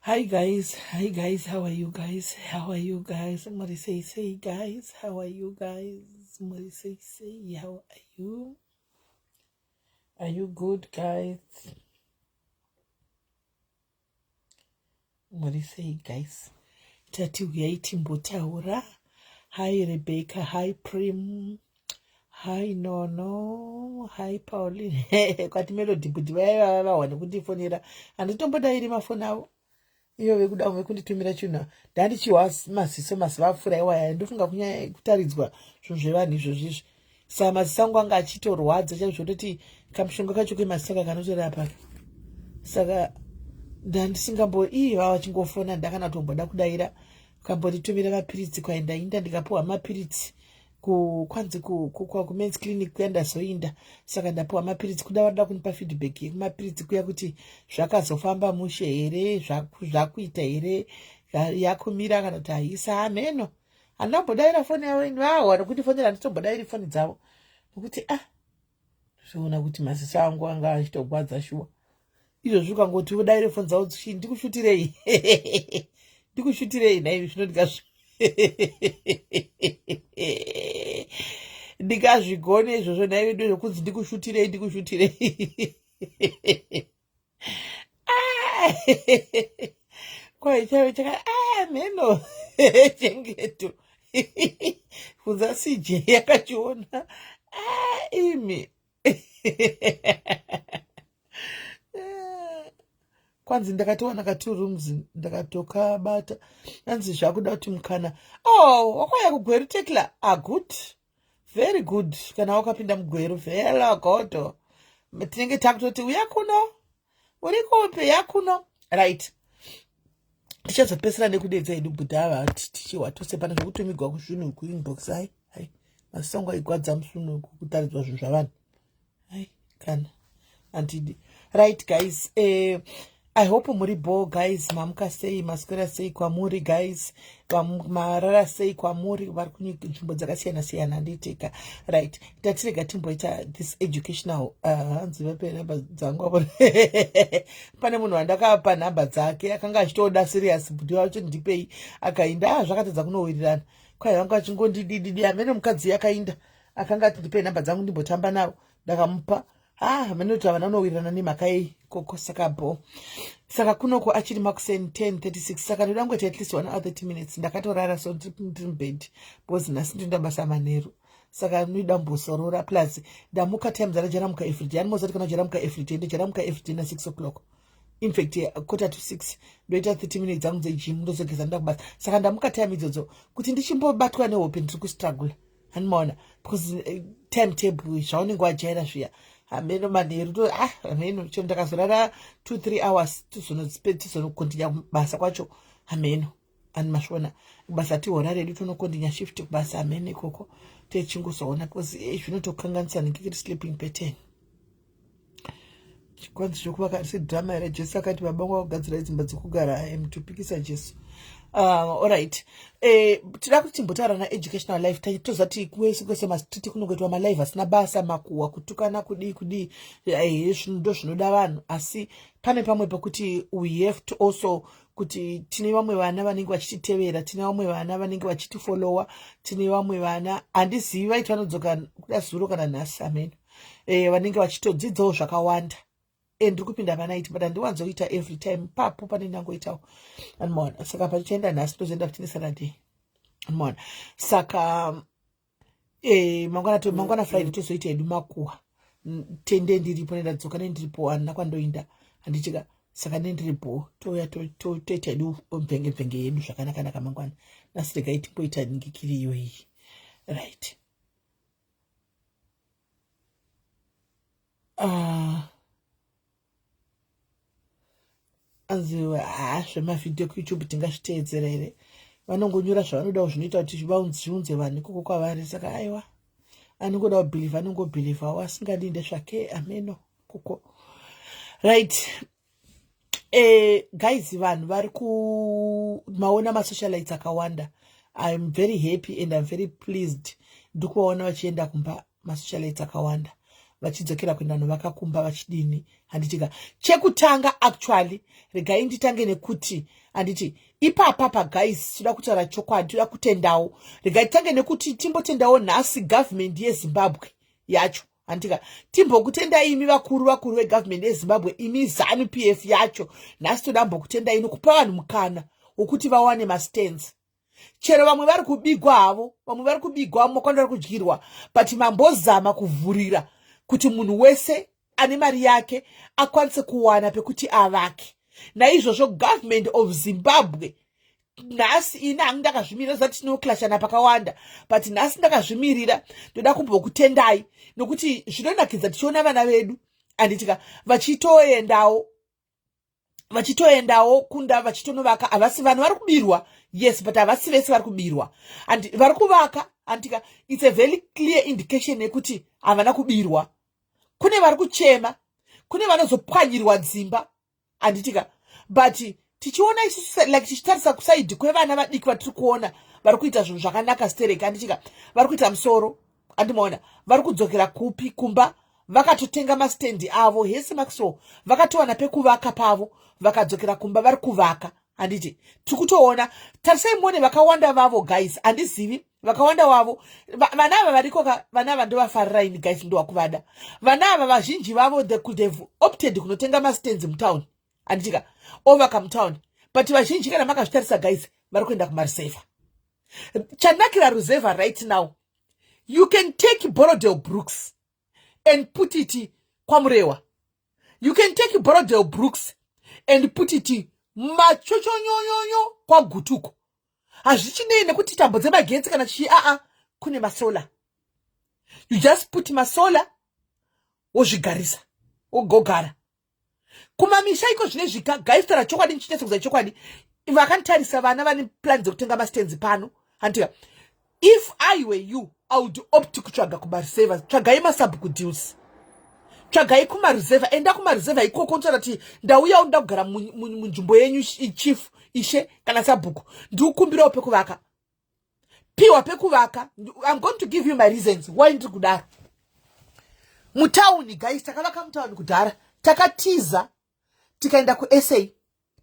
Hi guys, hi guys, how are you guys? How are you guys? Muri sei sei guys, how are you guys? Muri sei sei, how are you? Are you good guys? Muri sei guys? Tati huyai timbotaura. Hi Rebecca, hi Prim. Hi Nono, hi Pauline. Kwati Melody kuti vaya vava nekundifonera. Handitombodairi mafoni avo. Iyo vekuda vekunditumira chinhu. Ndandichihwa maziso maziva apfuura iwaya. Ndofunga kunyaya kutaridzwa zvinhu zvevanhu izvozvi izvi. Saka maziso angu anga achitorwadza chaizvo zvototi kamushonga kacho kemaziso aka kanotorapa. Saka ndandisingambo ii vava vachingofona ndakana kutomboda kudaira. Kambonditumira mapiritsi kwaindainda ndikapiwa mapiritsi. Kwanzi kumens clinic kuya ndazoinda saka ndapiwa mapiritsi kuda varida kundipa feedback yekumapiritsi kuya kuti zvakazofamba mushe here zvakuita here yakumira kana kuti haisa hameno handambodaira foni yavo ini vawa nokuti fonera handitombodairi foni dzavo nokuti ah zvoona kuti maziso angu anga achitogwadza shuwa izvozvi ukangoti udaire foni dzavo dzichii ndikushutirei ndikushutirei nhai zvino ndikazvi ndikazvigone izvozvo nhai vedu zvokunzi ndikushutirei ndikushutirei ah! kwai chaive chaka ah, mheno chengeto kunza cj yakachiona ah, imi kwanzi ndakatowana ka two rooms ndakatokabata anzi zvakuda kuti mukana oh wakauya kugweru tekla ah good very good kana wakapinda mugweru vela godo tinenge takutoti uya kuno uri kupi ya kuno right tichazopesera nekudedza hedu bhudha ava tichihwa tose pana zvekutumigwa kuzvinhu kuinbox ai ai masango aigwadza musunhu kutaridzwa zvinhu zvavanhu ai kana andidi right guys eh, i hope muri bho guys mamuka sei maswera sei kwamuri guys marara sei kwamuri vari kunzvimbo dzakasiyana siyana handiitika right tatirega timboita this educational uh, hanzi uh, vape nhamba dzangu apo pane munhu wandakapa nhamba dzake akanga achitoda serious bhuti wacho ndipei akainda ah, zvakatadza kunowirirana kwai vanga vachingondidididi hamene mukadzi akainda akanga ati ndipei nhamba dzangu ndimbotamba navo ndakamupa ah hamene kuti havana unowirirana nemhaka yei koko saka bho saka kunoko achiri makuseni 10:36 saka ndoda kungoita at least one hour 30 minutes ndakatorara so ndiri mubed because nhasi ndinoda basa manheru saka ndinoda mbosorora plus ndamuka time dzandajaramuka everyday animoziva kuti kana jaramuka everyday ndojaramuka everyday na 6 o'clock in fact quarter to 6 ndoita 30 minutes dzangu dzegym ndozogeza ndoda kubasa saka ndamuka time idzodzo kuti ndichimbobatwa nehope ndiri kustrugula handimaona because eh, time table zvaunenge wajaira zviya hameno manheru to ah hameno chero ndakazorara 2 3 hours tizonokontinya basa kwacho hameno and masvona basa tihora redu tonokontinya shift kubasa hameno ikoko techingozoona because eh, zvinotokanganisa nenge kiri sleeping pattern Kwanzi zvekuvaka risi drama here Jesu akati baba vangu vakugadzirai dzimba dzekugara I am to pikisa Jesu. Uh, alright eh, tida kuti timbotaura naeducational life toziva kuti kwese kwese mastreet kunongoitwa malive asina basa makuhwa kutukana kudii kudii eh, ndo zvinoda vanhu asi pane pamwe pekuti we have to also kuti tine vamwe vana vanenge vachititevera tine vamwe vana vanenge vachitifollowa tine vamwe vana handizivi vaiti vanodzoka kuda zuro kana nhasi ameno eh, vanenge vachitodzidzawo zvakawanda eh, ndiri kupinda panight but handiwanzoita every time papo pane ndangoitawo anmaona saka patichaenda nhasi tozoenda futi nesaturday anmaona saka eh, mangwana to mangwana friday tozoita hedu makuwa tende ndiripo nendadzoka nendiripo handina kwandoinda handichika saka nendiripo touya toita hedu mvenge mvenge yedu zvakanakanaka mangwana nhasi regai timboita ningikiri iyoyi right Ah. Anzi haa zvemavhidhiyo kuyoutube tingazviteedzera here vanongonyora zvavanodawo zvinoita kuti zviunze vanhu ikoko kwavari saka aiwa anongoda kubhilivha anongobhilivhawo asingadi ndezvake ameno koko right eh, guys vanhu vari kumaona masocialites akawanda iam very happy and im very pleased ndikuvaona vachienda kumba masocialites akawanda Vachidzokera kuenda novaka kumba vachidini, handitika? Chekutanga, actually, regai nditange nekuti, handiti, ipapa pa, guys, toda kutaura chokwadi, toda kutendawo. Regai titange nekuti timbotendawo nhasi government yeZimbabwe yacho, handitika? Timbokutendai imi vakuru vakuru vegovernment yeZimbabwe, imi ZANU PF yacho. Nhasi toda mbokutendai nokupa vanhu mukana wokuti vawane mastands. Chero vamwe vari kubigwa havo, vamwe vari kubigwa, makwanda vari kudyirwa, but mambozama kuvhurira kuti munhu wese ane mari yake akwanise kuwana pekuti avake. Naizvozvo, government of Zimbabwe, nhasi ini hangu ndakazvimirira zati tinoclashana pakawanda, but nhasi ndakazvimirira, ndoda kumbokutendai nokuti zvinonakidza tichiona vana vedu, handitika, vachitoendawo kunda vachitonovaka. Havasi vanhu vari kubirwa, yes, but havasi vese vari kubirwa and vari kuvaka, handitika? It's a very clear indication yekuti havana kubirwa. Kune vari kuchema, kune vanozopwanyirwa dzimba, handitika? But tichiona isusu, like, tichitarisa kuside kwevana vadiki vatiri kuona vari kuita zvinhu zvakanaka stereki, handitika, vari kuita musoro, handimaona vari kudzokera kupi? Kumba. Vakatotenga mastendi avo hese, Maxwell, vakatowana pekuvaka pavo, vakadzokera kumba, vari kuvaka, handiti? Tiri kutoona, tarisai muone vakawanda vavo, guys. Handizivi vakawanda vavo. Vana ava variko ka, vana ava ndovafarira ini, guys, ndowakuvada vana ava. Vazhinji vavo, they could have opted kunotenga mastands mutown, handitika, ovaka mutown, but vazhinji, kana makazvitarisa, guys, vari kuenda kumareserva. Chanakira reserva right now, you can take Borrowdale Brooks and put it kwaMurewa. You can take Borrowdale Brooks and put it machochonyonyonyo kwaGutuko. Hazvichinei nekuti tambo dzemagetsi kana chii, aa, kune masolar. You just put masolar, wozvigarisa, wogogara kumamisha iko. Zvine zvika, guys, taura chokwadi, ndichinyatsokuza chokwadi, vakanditarisa vana vane plan dzekutenga mastands pano, handitika? If I were you, I would opt kutsvaga kumareserva. Tsvagai masabhuku deals, tsvagai kumareserva, enda kumareserva ikoko, ndotaura kuti ndauyawo, ndoda kugara munzvimbo yenyu, chief, ishe kana sabhuku, ndikukumbirawo pekuvaka. Piwa pekuvaka. I'm going to give you my reasons why ndiri kudaro. Mutauni, guys, takavaka mutauni kudhara. Takatiza tikaenda kuSA,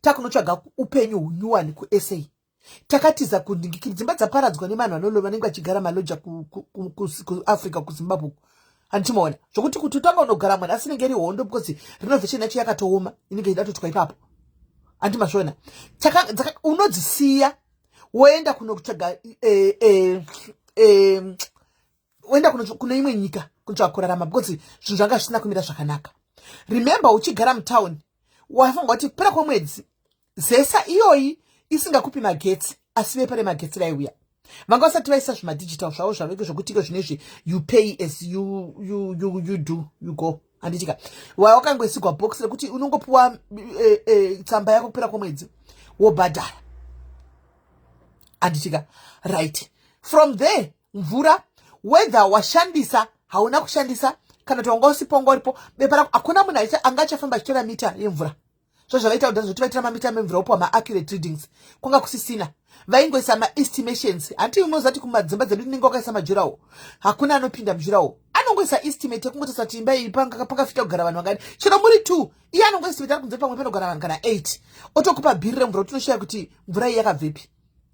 takunotsvaga upenyu hunyuwani kuSA. Takatiza kundingikiri, dzimba dzaparadzwa nevanhu vanenge vachigara maloja kuAfrica, kuZimbabwe, handichimaona zvokuti kuti utanga unogara munhu asinenge iri hondo, because renovation yacho yakatooma, inenge ichida kutotwa ipapo, handimazviona? Unodzisiya, woenda kunotsvaga, woenda kune imwe nyika kunotsvaga kurarama, because zvinhu zvanga zvisina kumira zvakanaka. Remember, uchigara mutauni, wafunga kuti kupera kwemwedzi ZESA iyoyi isingakupi magetsi, asi vepa remagetsi raiuya. Vanga vasati vaisa zvimadigital zvavo zvaveko zvokuti iko zvinezvi you pay as you do, you go, handitika? Wakangoisigwa box rekuti unongopiwa tsamba yako kupera kwemwedzi, wobhadhara, handitika? Right from there, mvura, whether washandisa, hauna kushandisa, kana kuti wanga usipo, wanga uripo, bepa rako, hakuna munhu anga achafamba achitora mita yemvura. Zvazvavaita kudhara zvoti vaitira mamita memvura, wopiwa maaccurate readings, kwanga kusisina. Vaingoisa maestimations. Hanti unozati kumadzimba dzedu tinenge wakaisa madurawall, hakuna anopinda mudurawall, anongoisa estimate yekungotarisa kuti imba iyi pakafita kugara vanhu vangani. Chero muri two, iye anongoestimate ari kunze, pamwe panogara vanhu kana eight, otokupa bhiri remvura, kuti unoshaya kuti mvura iyi yakabvepi,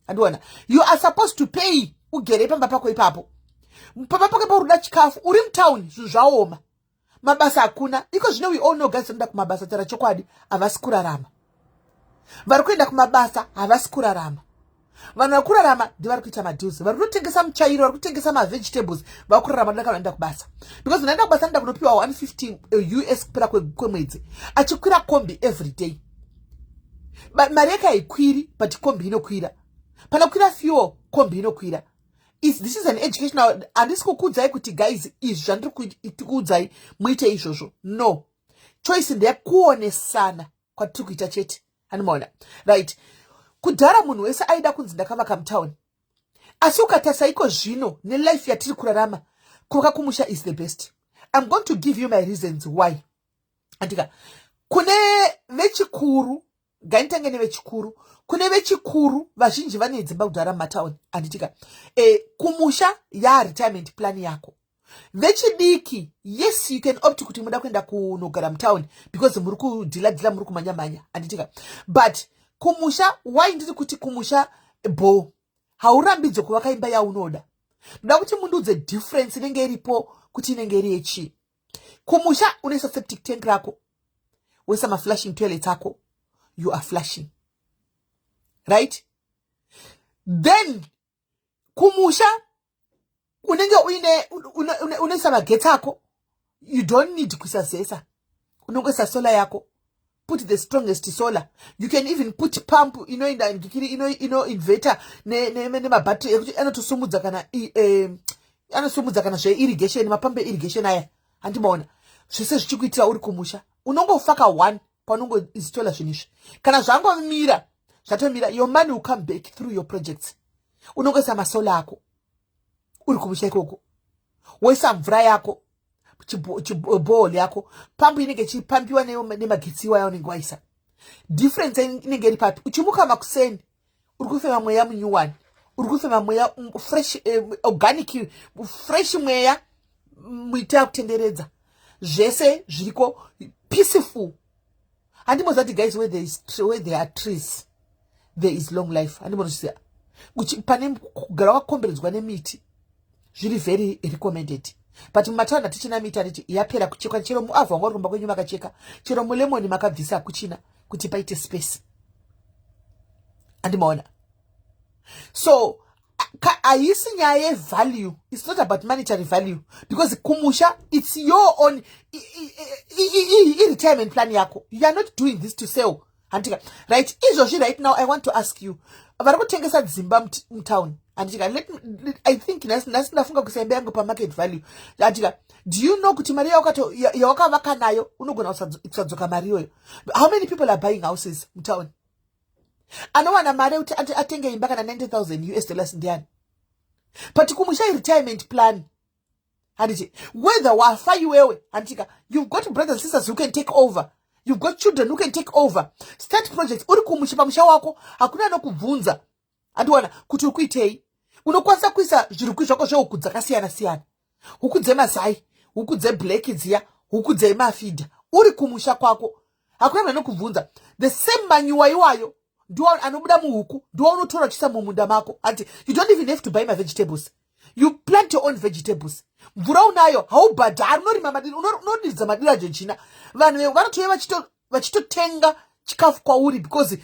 andiona? You are supposed to pay ugere pamba pako ipapo. Pamba pako ipapo, uri chikafu, uri mutauni, zvinhu zvaoma, mabasa hakuna iko zvino. We all know, guys, vanoenda kumabasa, tara chokwadi, havasi kurarama. Vari kuenda kumabasa havasi kurarama. Vanhu vari kurarama ndevari kuita madeals, vari kutotengesa muchairo, vari kutengesa mavegetables, vari kurarama. Ndoda vanoenda kubasa, because vanoenda kubasa anoenda kunopiwa 150 US kupera kwemwedzi, achikwira kombi every day. Mari yake haikwiri, but kombi inokwira. Panokwira fuel, kombi inokwira. This is an educational. Handisi kukuudzai kuti, guys, izvi zvandiri kuudzai muite izvozvo. No choice, ndeyekuonesana kwatiri kuita chete, handimaona? Right, kudhara munhu wese aida kunzi ndakavaka mutauni, asi ukatarisa iko zvino nelife yatiri kurarama, kuvaka kumusha is the best. I'm going to give you my reasons why. Andika, kune vechikuru, ngainditange nevechikuru. Kune vechikuru vazhinji vane dzimba kudhara mumatauni, handitika? Kumusha yaretirement plan yako. Vechidiki, yes, you can opt kuti muda kuenda kunogara mutown because muri kudhila dhila, muri kumhanya mhanya, handitika? But kumusha, why ndiri kuti kumusha bo, haurambidzwe kuvaka imba yaunoda. Ndoda kuti mundiudze difference inenge iripo, kuti inenge iri yechii. Kumusha unoisa septic tank rako, woisa maflushing toilets ako, you are flushing, right? Then kumusha unenge uine unoisa magetsi ako. You don't need kuisa ZESA, unongoisa solar yako. Put the strongest solar. You can even put pump inoenda ndikiri ino inverter nemabhatiri ekuti anotosumudza kana anosumudza kana zveirrigation, mapambi eirrigation aya, handimaona? Zvese zvichikuitira uri kumusha. Unongofaka one paunongoinstola zvinhu izvi. Kana zvangomira, zvatomira. Your money will come back through your projects. Unongoisa masolar ako uri kumusha ikoko, woisa mvura yako, borehole yako, pambu inenge ichipambiwa nemagetsi iwaya unenge waisa. Difference inenge iri papi? Uchimuka makuseni, uri kufema mweya munyuwani, uri kufema mweya fresh, organic fresh mweya, miti yakutenderedza, zvese zviriko, peaceful. Handimboziva kuti guys, where there are trees there is long life. Handimbonozviziva. Pane kugara wakakomberedzwa nemiti, zviri very recommended. But mumataundi hatichina miti, handiti? Yapera kuchekwa. Chero muavha wanga uri kumba kwenyu makacheka, chero mulemoni makabvisa, kuchina kuti paite space, handimaona? So haisi nyaya yevalue. It's not about monetary value because kumusha it's your own i-retirement plan yako. You are not doing this to sell, handitika? Right, izvozvi, right now I want to ask you, vari kutengesa dzimba mutown, handitika? I think nhasi ndafunga kuisa imba yangu pamarket value, handitika? Do you know kuti mari yawakavaka nayo unogona kusadzoka mari iyoyo? How many people are buying houses mutown? Anowana mari yekuti atenge imba kana 90,000 US dollars ndiani? But kumusha iretirement plan, handiti? Whether wafa iwewe, handitika, you've got brothers and sisters who can take over, you've got children who can take over. Start project uri kumusha, pamusha wako. Hakuna anokubvunza, handiwana, kuti uri kuitei. Unokwanisa kuisa zvirukwi zvako zvehuku dzakasiyana siyana, huku dzemazai, huku dzeblack dziya, huku dzemafidha, uri kumusha kwako. Hakuna munhu anokubvunza. The same manyuwa iwayo ndiwo anobuda muhuku, ndiwo unotora uchiisa mumunda mako. Ati you don't even have to buy mavegetables, you plant your own vegetables. Mvura unayo, haubhadhari. Unorima madiri, unodiridza madiri aJojina. Vanhu vanotouya vachitotenga chikafu kwauri because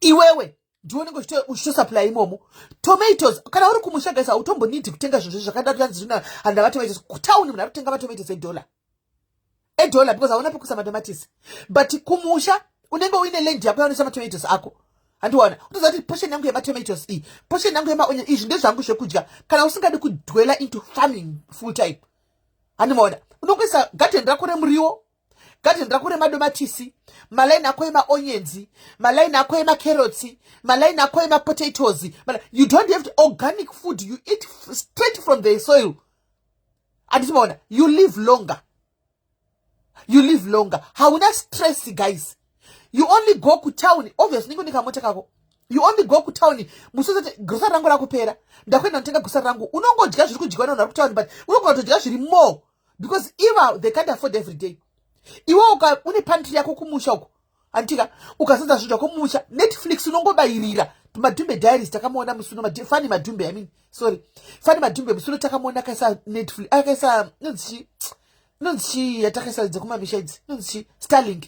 iwewe ndiwe unenge uchitosupply imomo tomatoes. Kana uri kumusha, guys, hautombonidi kutenga zvinhu zvakadai. Handava tomatoes kutauni, munhu ari kutenga matomatoes edollar, edollar, because hauna pekuisa matomatisi. But kumusha unenge uine land yako yaunoisa matomatoes ako, handiwana? Utoziva kuti portion yangu yematomatoes iyi, portion yangu yemaonion, izvi ndezvangu zvekudya. Kana usingadi kudwella into farming full time, handimaona, unongoisa gadheni rako remuriwo, gadheni rako remadomatisi, malaini ako emaonions, malaini ako emacarrots, malaini ako emapotatoes. You don't have to, organic food you eat straight from the soil, handitimaona? You live longer, you live longer. Hauna stress, guys. You only go kutown, obviously ningo nekamota kako. You only go kutown musozoti grocery rangu rakupera, ndakuenda kutenga grocery rangu. Unongodya zviri kudyiwa nevanhu vari kutown, but unogona kutodya zviri more because iva they can't afford every day. Iwe une pantry yako kumusha uko, handitika? Ukasadza zvinhu zvako mumusha, Netflix unongobayirira. Madhumbe Diaries takamuona musuno, Fani Madhumbe, I mean, sorry, Fani Madhumbe, musuno takamuona akaisa Netflix, akaisa inonzi chii yatakaisa dzekumamisha idzi, inonzi chii, Starlink.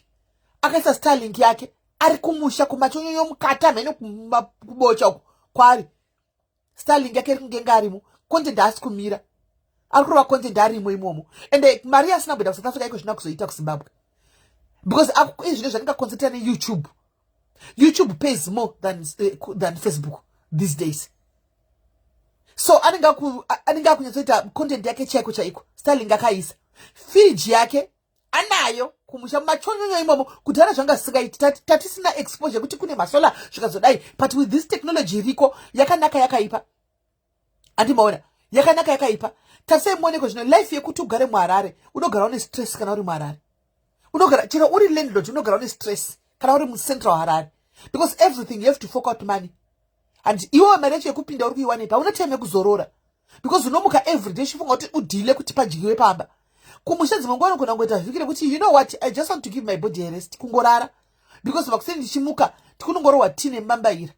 Akaisa Starlink yake ari kumusha kumachonyonyo mukati amhene kubocha uko kwaari. Starlink yake iri kunge arimo, content haasi kumira, ari kurova content arimo imomo. Ende mari asina kuenda kuSouth Africa iko zvina kuzoita kuZimbabwe because izvino zvatingaconcentrata neYouTube. YouTube pays more than Facebook these days. So anenge akunyatsoita content yake chaiko chaiko. Starlink akaisa, firiji yake anayo kumusha mumachonyonyo imomo. Kudhara zvanga zvisingaiti, tatisina exposure kuti kune masolar zvikazodai. But with this technology iriko, yakanaka, yakaipa, handimaona? Yakanaka, yakaipa. Tarisai muoneko zvino life yekuti ugare muHarare, unogara une stress. Kana uri muHarare, unogara, chero uri landlord, unogara une stress kana uri mucentral Harare because everything you have to fork out money. And iwewe mari yacho yekupinda uri kuiwanepi? Hauna time yekuzorora. Because unomuka everyday uchifunga kuti udhile kuti padyiwe pamba. Kumusha dzimwe nguva unogona kungoita vhiki rekuti, you know what, I just want to give my body a rest, kungorara, because makuseni ndichimuka tikunongorohwa tine mbambaira.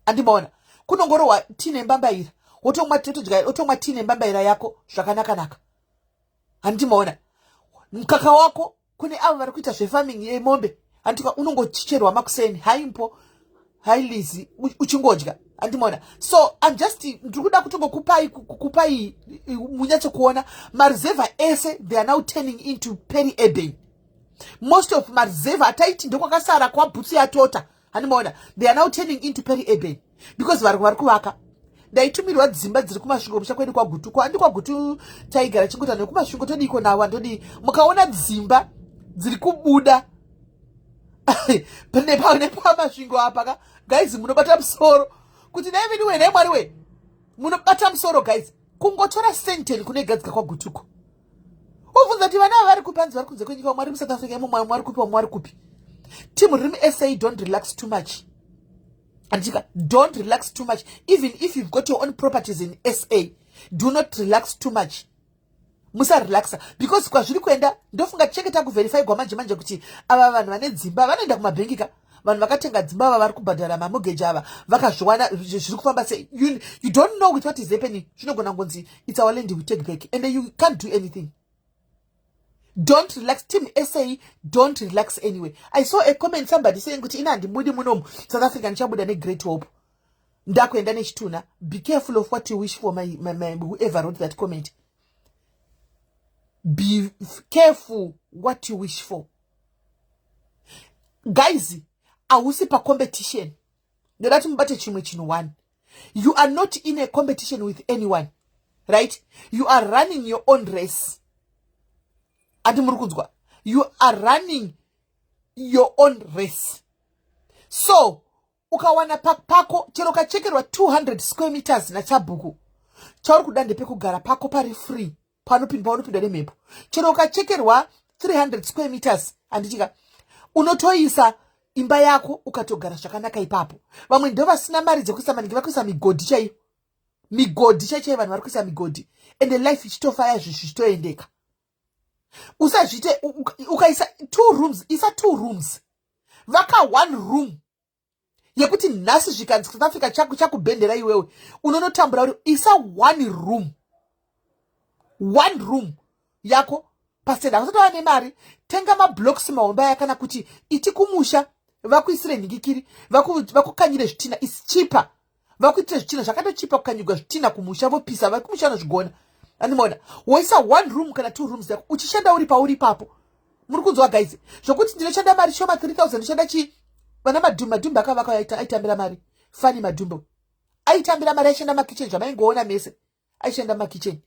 Andimaona kunongorohwa tine mbambaira, wotomwa, totodya, wotomwa tine mbambaira yako zvakanakanaka. Handimaona mukaka wako. Kune avo vari kuita zvefarming yemombe, handika, unongochicherwa makuseni. Haimpo hailizi uchingodya. Handimaona. So I'm just, ndiri kuda kutongokupai kupai munyatsokuona maruzevha ese, they are now turning into peri urban. Most of maruzevha ataiti ndokwakasara kwabhutsu yatota, handimaona, they are now turning into peri urban because vari kuvaka. Ndaitumirwa dzimba dziri kuMasvingo, musha kwedu kwaGutu. Kwandi kwaGutu taigara chingota nekuMasvingo, todiko nawo andodii. Mukaona dzimba dziri kubuda nepaMasvingo apa ka, guys, munobata musoro kuti dai vedu we, nhai Mwari we, munobata musoro, guys. Kungotora senten kunegadzika kwaGutuko, ubvunza kuti vana ava vari kupi? Hanzi vari kunze kwenyika, vamwe vari muSouth Africa imo, vamwe vari kupi, vamwe vari kupi. Team riri muSA, don't relax too much, andika. Don't relax too much. Even if you've got your own properties in SA, do not relax too much. Musarelaxa, because kwazviri kuenda, ndofunga tichange takuverifyigwa manje manje kuti ava vanhu vane dzimba vanoenda kumabhengi ka, vanhu vakatenga dzimba ava vari kubhadhara mamortgage ava vakazviwana, zviri kufamba sei? You don't know with what is happening. Zvinogona kungonzi, "It's our land, we take back," and you can't do anything. Don't relax, team SA, don't relax. Anyway, I saw a comment, somebody saying kuti ina handibudi munomu South Africa, ndichabuda neGreat Hope, ndakuenda nechitunha. Be careful of what you wish for, my, whoever wrote that comment. Be careful what you wish for, guys. Hausi pacompetition. Ndoda kuti mubate chimwe chinhu one: you are not in a competition with anyone, right? You are running your own race. Ati muri kunzwa? You are running your own race. So ukawana pako, chero ukachekerwa 200 square meters nachabhuku, chauri kuda ndepekugara pako pari free, paunopinda nemhepo. Chero ukachekerwa 300 square meters, handitika, unotoisa imba yako ukatogara zvakanaka ipapo. Vamwe ndo vasina mari dzekuisa maningi, vakuisa migodhi chaiyo, migodhi chaichai. Vanhu vari kuisa migodhi and life ichitofaya, zvinhu zvichitoendeka. Usazviite. Ukaisa two rooms, isa two rooms, vaka one room yekuti nhasi zvikanzi South Africa chakubhendera iwewe, unonotambura uri. Isa one room, one room yako pasenda. Usati wava nemari, tenga mablocks mahombe aya, kana kuti iti kumusha vakuisire nhingikiri, vakukanyire zvitina. Is cheaper vakuitire zvitina, zvakatochipa kukanyigwa zvitina kumusha, vopisa. Vari kumusha vanozvigona, andimaona. Woisa one room kana two rooms yako, uchishanda uri pauri ipapo. Muri kunzwa, guys? Zvokuti ndinoshanda mari shoma, 3000, ndoshanda chii? Vana Madhumbe, Madhumbe akavaka, aitambira mari. Fani Madhumbe aitambira mari, aishanda makitchen, zvamaingoona mese, aishanda makitchen.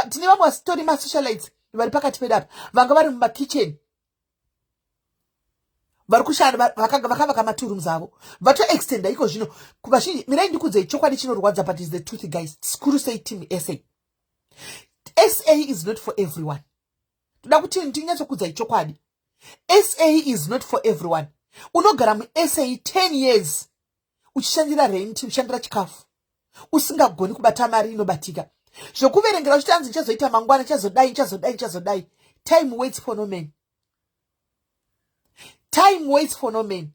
Tine vamwe vasitori masocialites vari pakati pedu apa, vanga vari mumakitchen, vari kushanda, vakavaka matwo rooms avo, vatoextenda iko zvino. Vazhinji, mirai ndikudzei chokwadi chinorwadza, but is the truth, guys. Sikuru sei, team SA, SA is not for everyone. Toda kuti ndinyatsokudzai chokwadi: SA is not for everyone. Unogara muSA 10 years uchishandira rent, uchishandira chikafu, usingagoni kubata mari inobatika. Zvokuverengera uchiti anzi ndichazoita mangwana, ndichazodai, ndichazodai, ndichazodai. Time waits for no man. Time waits for no man.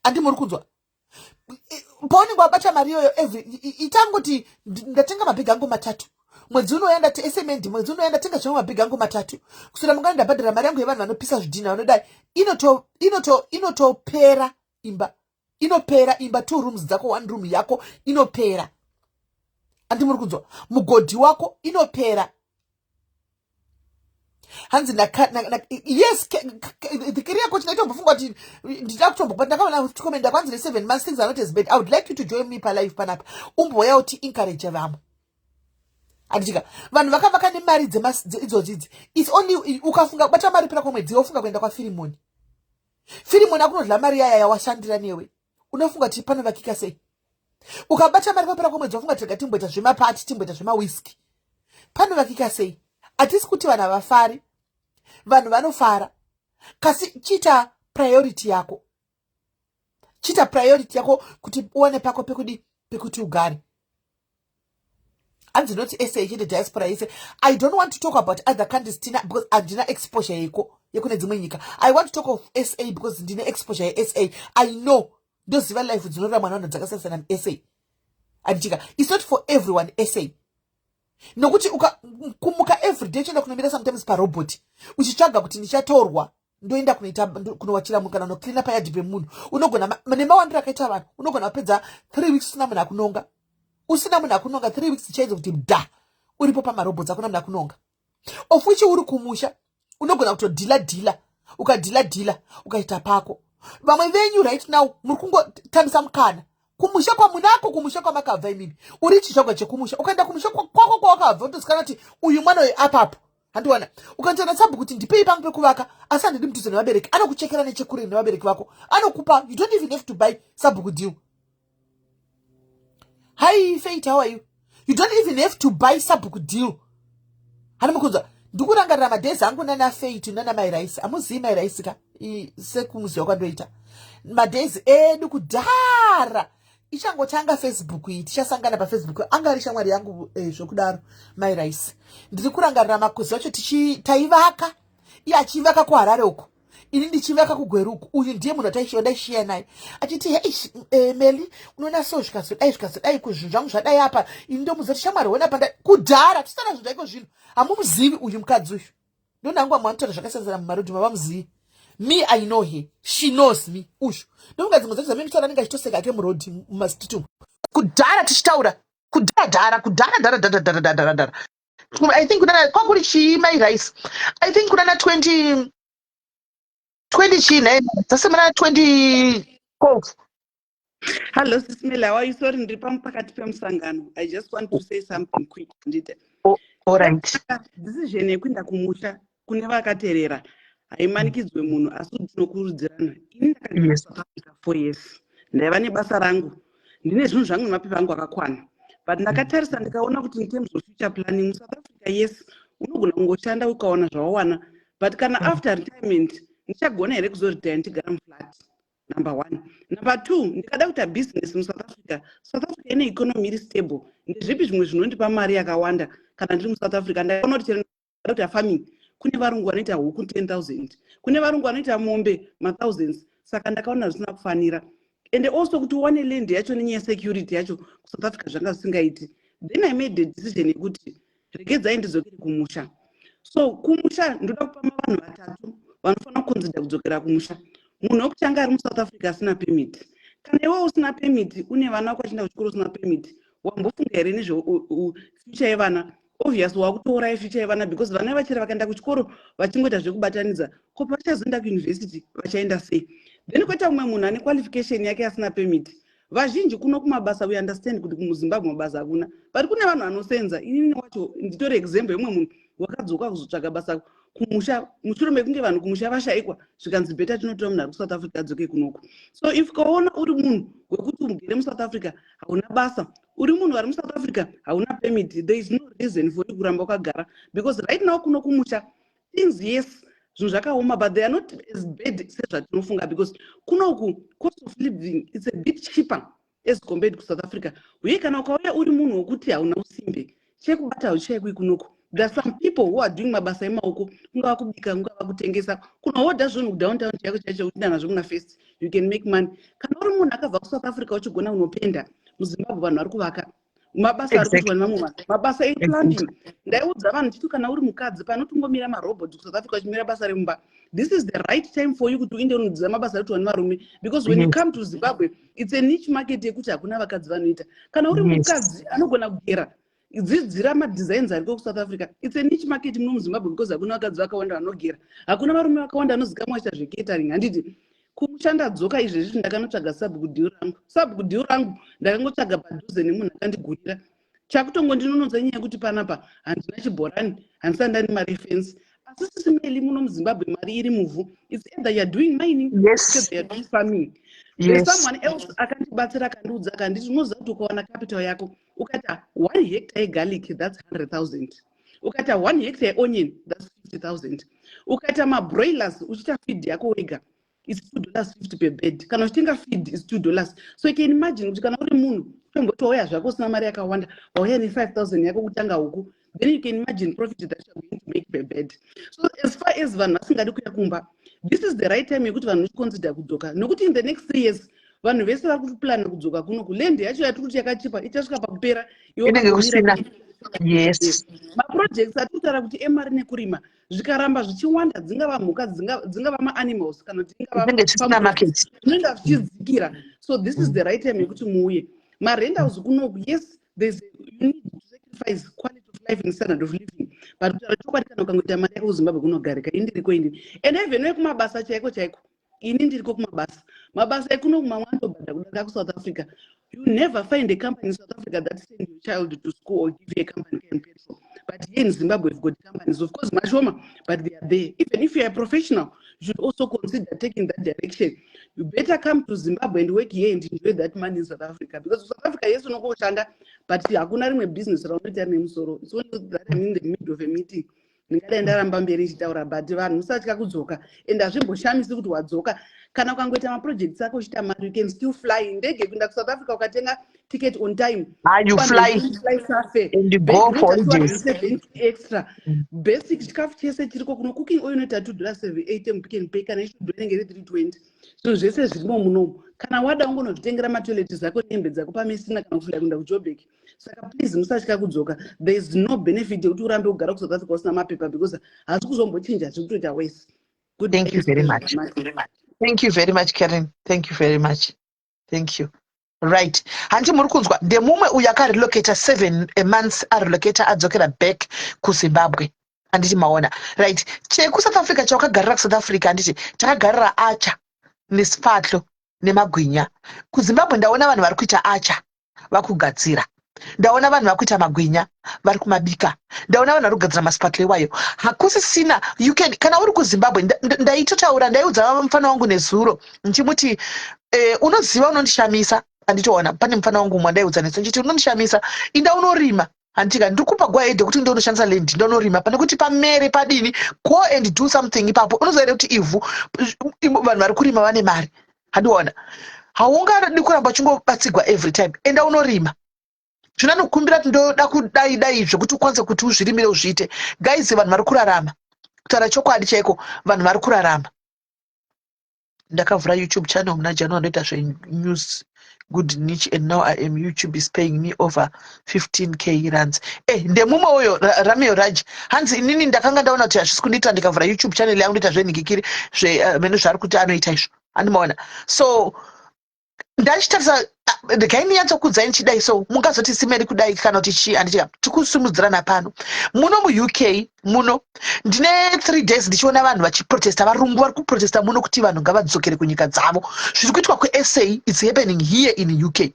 Andi muri kunzwa? Paunenge wabata mari iyoyo, every itangoti ndatenga mabhegi angu matatu mwedzi unouya, ndati smnd mwedzi unouya ndatenga zvimwe mabhegi angu matatu, kuswera mangwana ndabhadhara mari yangu yevanhu vanopisa zvidhina, vanodai. Inotopera imba, inopera imba. Two rooms dzako, one room yako inopera. Andi muri kunzwa? Mugodhi wako inopera. Hanzi yes, the career coach, ndaitombofunga kuti ndida kutombopa. Ndakaona comment kwanzi ne7 months, things are not as bad. I would like you to join me palive panapa, umbouya uti encourage vamwe, handitika. Vanhu vakavaka nemari idzodzi idzi. It's only ukafunga kubata mari pera kwamwedzi, wofunga kuenda kwaFirimoni. Firimoni akunodla mari yaya yawashandira newe. Unofunga kuti panovakika sei? Ukabata mari papera kwamwedzi, wafunga kuti rega timboita zvemapati, timboita zvemawiski, panovakika sei? Hatisi kuti vanhu havafari, vanhu vanofara, kasi chiita priority yako. Chiita priority yako kuti uwane pako pekudi pekuti ugare. Hanzi not SA chete, diaspora yese. I don't want to talk about other countries, Tina, because handina exposure yeko yekune dzimwe nyika. I want to talk of SA because ndine exposure yeSA. I know, ndoziva life dzinorarama navanhu dzakasiyana muSA, handitika? It's not for everyone, SA, nokuti kumuka everyday uchienda kunomira sometimes parobot uchitsvaga kuti ndichatorwa, ndoenda kunoita kunowachira munhu kana kunocleana payadhi pemunhu, unogona nemawandiro akaita vanhu, unogona kupedza 3 weeks usina munhu akunonga, usina munhu akunonga 3 weeks chaidzo, kuti dha uripo pamarobots, akuna munhu akunonga. Of which uri kumusha unogona kutodeala deala, ukadeala deala, ukaita pako. Vamwe venyu right now muri kungotambisa mukana kumusha kwamunako, kumusha kwamakabva imimi. Uri chizvagwa chekumusha, ukaenda kumusha kwako kwawakabva, utozikanwa kuti uyu mwana uyu apapo, handiwana. Ukandiona sabhuku kuti ndipei pangu pekuvaka, asi handidi mudhuze nevabereki, anokuchekera nechekure nevabereki vako, anokupa. You don't even have to buy sabhuku deal. Hi Faith, how are you? You don't even have to buy sabhuku deal. Hani mukunzwa? Ndikurangarira madays angu nana Faith, nana Mairaisi. Hamuzivi Mairaisi ka? Sekumuziva kwandoita, madays edu kudhara, ichangotanga Facebook iyi, tichasangana paFacebook, anga ari shamwari yangu zvokudaro Mairaisi. Ndiri kurangarira makuzi acho taivaka, iye achivaka kuHarare uko, ini ndichivaka kuGweru uku. Uyu ndiye munhu wataishiya naye, achiti, "Hei Meli, unoona so zvikazodai, zvikazodai, kuzvinhu zvangu zvadai apa." Ini ndomuziva kuti shamwari, hona panda kudhara tisana zvinhu zvaiko zvino. Hamumuzivi uyu mukadzi uyu, ndonangwa manotaura zvakasiyana mumarodhi, mavamuzivi. Me, I know her, she knows me. Uyu ndofunga dzimwe dzacho dzamimutaura anenge achitoseka ake murodhi, mumastreet umu. Kudhara tichitaura, kudhara dhara, kudhara dhara dhara dhara dhara dhara. I think kunana kwakuri chii, Mai Rice? I think kunana 20 20 chii nhai, dzasemana 2012. Hello, Sis Mela. How are you? Sorry, ndiri pakati pemusangano. I just want to say something quick. Ndite. All right. Decision yekuenda kumusha kune vakateerera haimanikidzwe munhu, asi kuti tinokurudzirana. Ini ndakagara South Africa 4 years. Ndaiva nebasa rangu. Ndine zvinhu zvangu nemapepa angu akakwana. But ndakatarisa ndikaona kuti in terms of future planning muSouth Africa, yes, unogona kungoshanda ukawana zvawawana. But kana after retirement, ndichagona here kuzoretire ndichigara muflat? Number one. Number two, ndikada kuita business muSouth Africa, South Africa ine economy iri stable. Ndezvipi zvimwe zvinondipa mari yakawanda kana ndiri muSouth Africa? Ndakaona kuti chero ndada kuita farming, kune varungu vanoita huku 10,000, kune varungu vanoita mombe mathousands. Saka ndakaona zvisina kufanira. And also kuti uwane land yacho nenyaya yesecurity yacho kuSouth Africa zvanga zvisingaiti. Then I made the decision yekuti regedzai ndidzokere kumusha. So kumusha ndoda kupa vanhu vatatu vanofanira kuconsider kudzokera kumusha. Munhu wekutanga ari muSouth Africa asina permit. Kana iwe usina permit, une vana vako vachienda kuchikoro usina permit, wambofunga here nezvefuture yevana? Obvious wakutouraya future yevana, because vana vachera vakaenda kuchikoro vachingoita zvekubatanidza, ko pavachazoenda kuuniversity vachaenda sei? Then kwoita mumwe munhu ane qualification yake asina permit. Vazhinji kuno kumabasa, we understand kuti muZimbabwe mabasa hakuna, but kune vanhu vanosenza. Inini wacho nditori example yemumwe munhu wakadzoka kuzotsvaga basa kumusha mushure mekunge vanhu kumusha vashayikwa, zvikanzi better tinotora munhu ari kuSouth Africa adzoke kunoku. So if ukaona uri munhu wekuti ugere muSouth Africa hauna basa, uri munhu ari muSouth Africa hauna permit, there is no reason for you kuramba wakagara, because right now kuno kumusha things, yes, zvinhu zvakaoma, but they are not as bad sezvatinofunga, because kunoku cost of living, it's a bit cheaper as compared kuSouth Africa. Uye kana ukauya uri munhu wekuti hauna usimbe, chekubata hauchayikwi kunoku. There are some people who are doing mabasa emaoko, kungava kubika, kungava kutengesa, kunohodha zvinhu kudowntown chaiko chaicho, uchinda nazvo kuna First, you can make money. Kana uri munhu akabva kuSouth Africa uchigona kunopenda, muZimbabwe vanhu vari kuvaka, mabasa ari kuitwa nevamwe vanhu, mabasa eplumbing. Ndaiudza vanhu chiti kana uri mukadzi panotongomira marobot kuSouth Africa uchimira basa remumba, this is the right time for you kuti uinde unodzidza mabasa ari kuitwa nevarume, because when you come to Zimbabwe, it's a niche market yekuti hakuna vakadzi vanoita. Kana uri mukadzi anogona kugera, dzidzira madesigns ariko kuSouth Africa. It's a niche market muno muZimbabwe because hakuna vakadzi vakawanda vanogera, hakuna varume vakawanda vanozikamwa vachiita zvecatering, handiti? Kumusha ndadzoka izvezvi, ndakanotsvaga sabhuku deal rangu. Sabhuku deal rangu ndakangotsvaga padhuze nemunhu akandigurira. Chakutongondinonodza nyaya yekuti panapa handina chibhorani, handisati ndani mari yefensi. Asi Sis Meli, muno muZimbabwe mari iri muvhu. It's either you are doing mining, either you are doing farming. There's someone else akandibatsira, akandiudza, akanditi, "Unoziva kuti ukawana capital yako, ukaita 1 hectare yegarlic, that's 100,000. Ukaita 1 hectare yeonion, that's 50,000. Ukaita mabroilers uchiita feed yako wega." Is $2.50 per bird. Kana uchitenga feed is $2. So you can imagine kuti kana uri munhu utomboti wauya zvako usina mari yakawanda, wauya ne-5000 yako kutanga huku, then you can imagine profit that you are going to make per bird. So as far as vanhu vasingadi kuya kumba, this is the right time yekuti vanhu vachiconsider kudzoka, nokuti in the next 3 years vanhu vese vari kuplana kudzoka kunoku. Land yacho yatiri kuti yakachipa ichasvika pakupera. Iwe Inenge ukangomira. kusina. Yes. Maprojects atiri kutaura kuti emari nekurima zvikaramba zvichiwanda, dzingava mhuka, dzingava maanimals, kana kuti ingava Inenge zvisina market. Zvinoenda zvichidzikira. So this is the right time yekuti muuye. Marentals kunoku, yes, you need to sacrifice quality of life and standard of living, but kutaura chokwadi, kana ukangoita mari yako kuZimbabwe kunogarika. Ini ndiriko ini, and even wekumabasa chaiko chaiko, ini ndiriko kumabasa. Mabasa ekunoku mamwe anotobhadha kudarika kuSouth Africa. You never find a company in South Africa that send your child to school or give you a company car and petrol, but here in Zimbabwe we've got companies, of course mashoma, but they are there. Even if you are a professional, you should also consider taking that direction. You better come to Zimbabwe and work here and enjoy that money in South Africa, because South Africa, yes, unokoshanda, but hakuna rimwe business raunoita rine musoro. It's only that I'm in the middle of a meeting, ndingadai ndaramba mberi ichitaura, but vanhu musatya kudzoka, and hazvimboshamisi kuti wadzoka. Kana ukangoita maprojects ako uchiita mari, you can still fly ndege kuenda kuSouth Africa. Ukatenga ticket on time, Ah, you fly fly safe and you go for holidays. 70 extra basic chikafu chese chiriko kuno. Cooking oil inoita $2.78 muPick n Pay, kana ichidhura inenge iri 320. Zvinhu zvese zvirimo munomu. Kana wada ungonozvitengera matoilet zako nehembe dzako paMessina, kana kufly kuenda kuJobek. Saka please musatya kudzoka. There is no benefit yekuti urambe kugara kuSouth Africa usina mapepa, because hasi kuzombochinja, zviri kutoita worse. Good. Thank you very much. Thank you very much, Karen. Thank you very much. Thank you. Right, hanti muri kunzwa, ndemumwe uyu akarelocata 7 months, arelocata adzokera back kuZimbabwe, handiti maona? Right, chekuSouth Africa chawakagarira kuSouth Africa, handiti takagarira acha nesipatlo nemagwinya. KuZimbabwe ndaona vanhu vari kuita acha vakugadzira, ndaona vanhu vakuita magwinya vari kumabika, ndaona vanhu vari kugadzira masipatlo iwayo. Hakusisina. You can, kana uri kuZimbabwe, ndaitotaura, ndaiudza mufana wangu nezuro ndichimuti, unoziva unondishamisa, handitoona pane mufana wangu umwe andaiudza neso nchiti, unondishamisa, inda unorima, handitika ndiri kupa go ahead yekuti ndonoshandisa land, ndonorima pane kuti pamere padini. Go and do something ipapo. Unoziva here kuti ivhu, vanhu vari kurima vane mari? Handiona haungadi kuramba uchingobatsigwa every time. Enda unorima. Zvino anokumbira kuti ndoda kudai dai zvekuti ukwanise kuti uzvirimire, uzviite. Guys, vanhu vari kurarama. Kutaura chokwadi chaiko, vanhu vari kurarama. Ndakavhura YouTube channel muna January, ndoita zvenews, good niche, and now I am, YouTube is paying me over 15K rands. Ndemumwe uyo Rameo Raj, hanzi inini ndakanga ndaona kuti hazvisi kundiita, ndikavhura YouTube channel yangu, ndoita zvenhikikiri zvemene zvaari kuti anoita izvo, handimaona? So ndachitarisa, regai ndinyatsokudzai ndichidai, so mungazoti simeri kudai kana kuti chii, handitika tikusimudzirana pano muno muUK muno. Ndine 3 days ndichiona vanhu vachiprotesta, varungu vari kuprotesta muno kuti vanhu ngavadzokere kunyika dzavo. Zviri kuitwa kuSA, it's happening here in UK.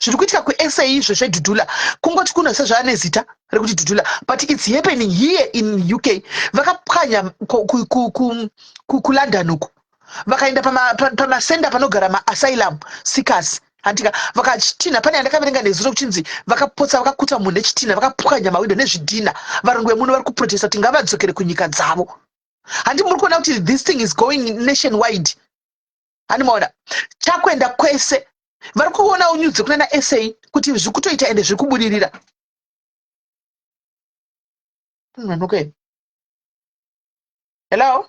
Zviri kuitika kuSA izvo zvedhudhula, kungoti kuno sezvava nezita rekuti dhudhula, but it's happening here in UK. Vakapwanya kuLondon uku, vakaenda pamasenda panogara maasylum seekers, handika vakachitina. Pane yandakaverenga nezuro kuchinzi vakapotsa vakakuta munhu nechitina, vakapwanya mawindo nezvidhina. Varungu vemuno vari kuprotesta kuti ngavadzokere kunyika dzavo. Handi muri kuona kuti this thing is going nation wide? Handi maona chakuenda kwese? Vari kuonawo news dzekuna naSA kuti zviri kutoita ende zviri kubudirira. Nonoke, hello,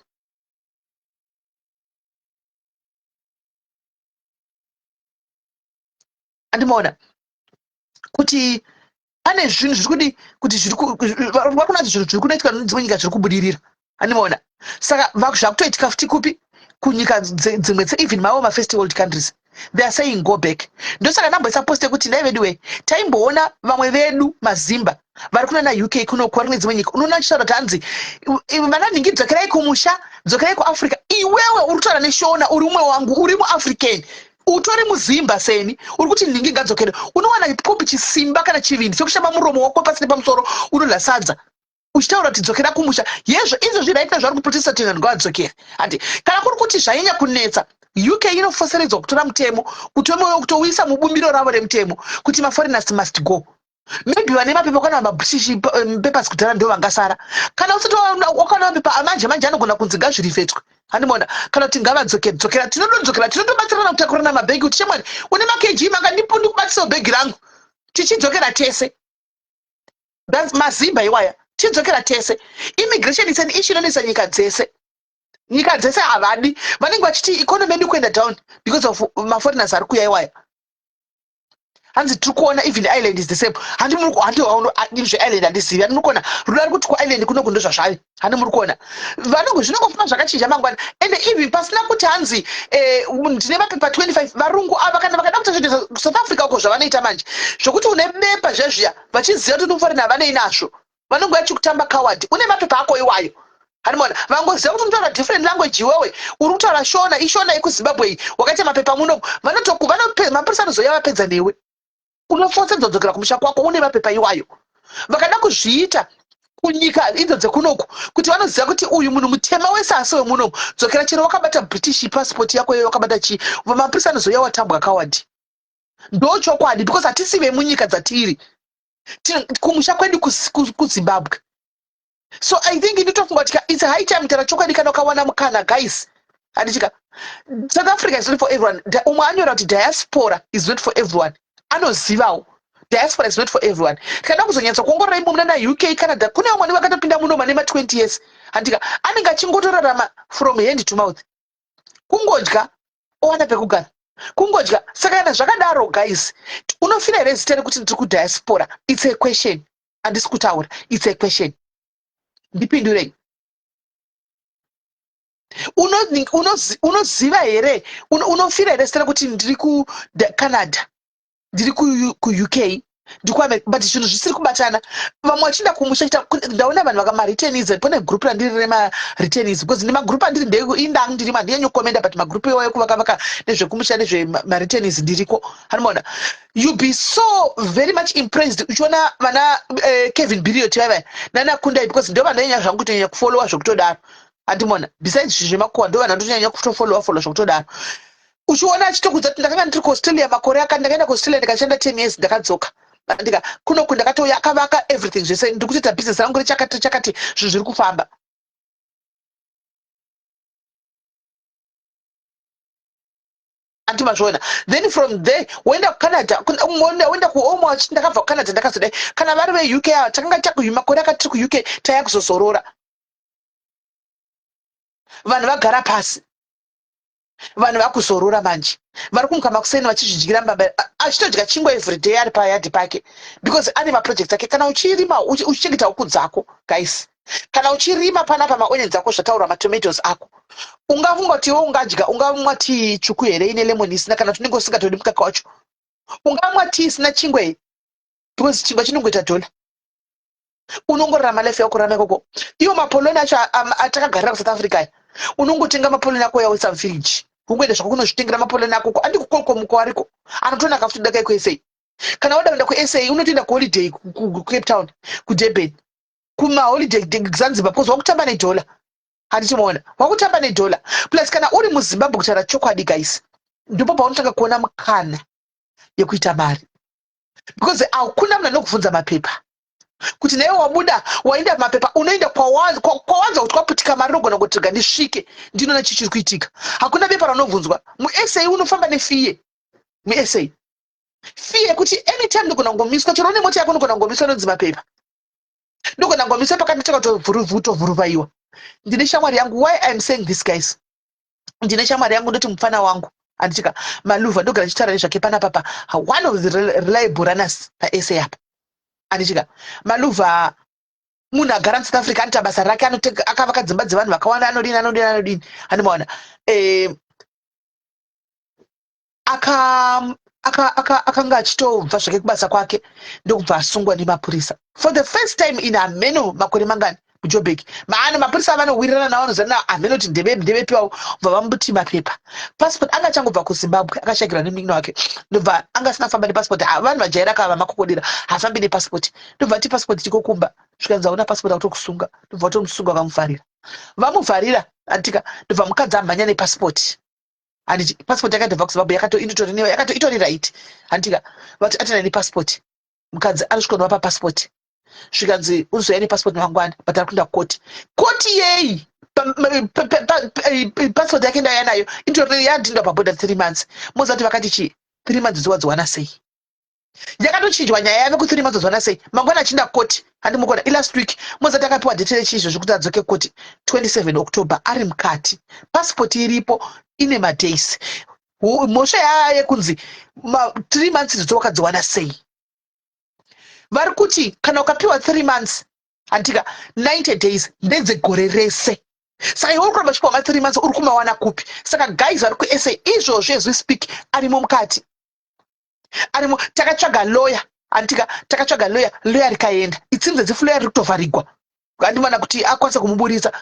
andimaona kuti pane zvinhu zviri kudi kuti zviri vari kuona kuti zvinhu zviri kunoitika nedzimwe nyika zviri kubudirira, andimaona? Saka zvakutoitika futi kupi? Kunyika dzimwe, even mavo mafirst world countries, they are saying go back. Ndosaka ndamboisa post yekuti ndai vedu taimboona vamwe vedu mazimba vari kuna naUK kunoku, vari kune dzimwe nyika, unoona achitaura kuti hanzi vana nhingi, dzokerai kumusha, dzokerai kuAfrica. Iwewe uri kutaura neShona, uri umwe wangu, uri muAfrican, utori muzimba seni, uri kuti nhingi ngadzokere. Unowana kupi chisimba kana chivindi chekushamba muromo wako pasi nepamusoro, unodya sadza, uchitaura kuti dzokera kumusha? Yezvo izvozvi right now zvari kuprotesta kuti vanhu ngavadzokere. Handi kana kuri kuti zvanyanya kunetsa, UK inofoseredzwa kutora mutemo, kutouyisa mubumbiro ravo remutemo kuti maforeigners must go. Maybe vane mapepa kana maBritish papers kudhara ndo vangasara. Kana usati wakaona mapepa amanje manje, anogona kunzi ngazvirifetwe. Handimona kana kuti ngavadzoke dzokera, tinotodzokera, tinotobatsirana kutakurana mabhegi kuti shamwari une makg manga ndipo ndikubatisawo bhegi rangu, tichidzokera tese. That's mazimba iwaya, tichidzokera tese. Immigration is an issue inonetsa nyika dzese. Nyika dzese havadi, vanenge vachiti economy yedu kuenda down because of maforeigners ari kuuya iwaya. Hanzi tiri kuona even Ireland is the same. Handi muri handi zveIreland handizivi. Handi muri kuona rudo ari kuti kuIreland kunoku ndozvazvavi. Handi muri kuona vanongo zvinongofamba zvakachinja mangwana. Ende even pasina kuti hanzi eh, ndine mapepa 25 varungu ava kana vakada kuita zvoita South Africa uko zvavanoita manje zvokuti une bepa zvezviya vachiziva kuti unofanira havanei nazvo, vanonge vachikutamba coward. Une mapepa ako iwayo, hanimona vangoziva kuti unotaura different language. Iwewe uri kutaura Shona, iShona yekuZimbabwe iyi, wakaita mapepa muno, mapurisa anozouya vapedza newe, unofosedzwa kudzokera kumusha kwako une mapepa iwayo. Vakada kuzviita kunyika idzo dzekunoku kuti vanoziva kuti uyu munhu mutema wese asi wemunomu, dzokera chero wakabata British passport yako iyoyo, wakabata chii, mapurisa anozouya watambwa coward. Ndo chokwadi, because hatisi vemunyika dzatiri, kumusha kwedu kuZimbabwe. So I think nditofunga kuti it's high time kutaura chokwadi kana ukawana mukana, guys. Handichika South Africa is not for everyone. Umwe anyora kuti diaspora is not for everyone, anozivawo diaspora is not for everyone. Tikada kuzonyatsa kuongorora imo muna UK, Canada, kune vamwe vakatopinda muno mane ma20 years, handika anenge achingotorarama from hand to mouth, kungodya owana pekugara, kungodya. Saka kana zvakadaro, guys, unofira here zita rekuti ndiri kudiaspora? It's a question, handisi kutaura, it's a question, ndipindurei. Unoziva here, unofira here zita rekuti ndiri kuCanada, ndiri kuUK, ndiri kuAmerica, but zvinhu zvisiri kubatana, vamwe vachienda kumusha? Ndaona vanhu vakamareturnees, pane group randiri remareturnees, because nemagroup andiri indangu ndirimo, handinyanyi kukomenda, but magroup iwayo kuvaka vaka nezvekumusha, nezvemareturnees ndiriko. Hanimona you be so very much impressed uchiona vana Kevin Biriot vaiva nana Kundai, because ndo vanonyanya zvangu kutonyanya kufollowa zvekutodaro. Handimona besides zvinhu zvemakuwa, ndo vanhu vandotonyanya kutofollowa followa zvekutodaro. Uchiona achitokudza kuti ndakanga ndiri kuAustralia makore akati, ndakaenda kuAustralia ndikashanda 10 years, ndakadzoka, ndika kunoku ndakatouya akavaka everything zvese, ndiri kutoita business rangu rechakati chakati, zvinhu zviri kufamba. Andimazviona. Then from there woenda kuCanada, woenda kuomwe achiti ndakabva kuCanada ndakazodai. Kana vari veUK ava, takanga takumakore akati tiri kuUK, taya kuzozorora. Vanhu vagara pasi, vanhu vakuzorora manje, vari kumuka makuseni vachizvidyira mbamba, achitodya chingwa everyday ari payadhi pake because ane maprojects ake. Kana uchirima, uchichengeta huku dzako, guys, kana uchirima panapa maonions ako, zvataurwa, matomatoes ako, ungafunga kuti iwe ungadya, ungamwa tii tsvuku here ine lemon isina, kana kuti unenge usingatodi mukaka wacho? Ungamwa tii isina chingwa here? Because chingwa chinongoita dhola. Unongorarama life yako, rarama ikoko. Iwo mapoloni acho atakagarira kuSouth Africa aya, unongotenga mapoloni ako yaoisa mufiriji, ungoenda zvako kunozvitengera mapoloni ako. Andi kukolkomuko ariko anotonaka futi dakai kuSA. Kana wada kuenda kuSA, unotoenda kuholiday kuCape Town, kuDurban, kumaholiday Zanzibar, because wakutamba nedhola. Handichimuona wakutamba nedhola. Plus kana uri muZimbabwe, kutaura chokwadi, guys, ndipo paunotanga kuona mukana yekuita mari, because hakuna munhu anokubvunza mapepa kuti naiwe wabuda waenda mapepa. Unoenda kwawanza kuti kwaputika mari, unogona kuti rega ndisvike ndinoona chii chiri kuitika. Hakuna bepa raunobvunzwa muSA. Unofamba nefear muSA, fear yekuti anytime ndogona kungomiswa. Chero une mota yako, unogona kungomiswa nonzi mapepa, ndogona kungomiswa pakati takatovhuruvaiwa. Ndine shamwari yangu. Why I'm saying this, guys, ndine shamwari yangu, ndoti mufana wangu, handichika Maluvha, ndogara ndichitaura nezvake panapa, pa one of the reliable runners paSA apa. Handichika Maluvha munhu agara muSouth Africa, anoita basa rake, akavaka dzimba dzevanhu vakawanda, anodini, anodini, anodini. Handimaona akanga achitobva zvake kubasa kwake, ndokubva asungwa nemapurisa for the first time in hameno makore mangani muJobek. Maano mapurisa vanowirirana navo, vanozana hameno kuti ndevepiwawo, bva vamuti mapepa, passport. Anga achangobva kuZimbabwe, akashakirwa nemunin'ina wake, ndobva anga asina kufamba nepassport. Vanhu vajaira kava vamakokodera, hafambi nepassport. Ndobva ati passport tikokumba, zvikanzi hauna passport, akutokusunga. Ndobva vatomusunga, vakamuvharira, vamuvharira, antika ndobva mukadzi amhanya nepassport. Handiti passport yakatobva kuZimbabwe, yakato inotori yakato itori right. Handitika vati atina nepassport, mukadzi anosvika novapa passport, zvikanzi unozoya nepassport mangwana, but ari kuenda kukoti. Koti yei? Passport yake ndauya nayo, itori yadhindwa paborder 3 months. Moziva kuti vakati chii? 3 months dziwadziwana sei? Yakatochinjwa nyaya yave ku 3 months, wadziwana sei? Mangwana achienda koti, handimukona, ilast week. Moziva kuti akapiwa date rechiizvo zvekuti adzoke koti 27 October, ari mukati. Passport iripo, ine madays. Mhosva yaya yekunzi 3 months idzodzo wakadziwana sei? Vari kuti kana ukapiwa 3 months, handika, 90 days ndedzegore rese. Saka iwe uri kuramba uchipiwa ma3 months, uri kumawana kupi? Saka guys, vari kuSA izvozvo, as we speak, arimo mukati, arimo. Takatsvaga lawyer, handika, takatsvaga lawyer, lawyer rikaenda. It seems as if lawyer riri kutovharigwa, handimana, kuti akwanise kumuburisa,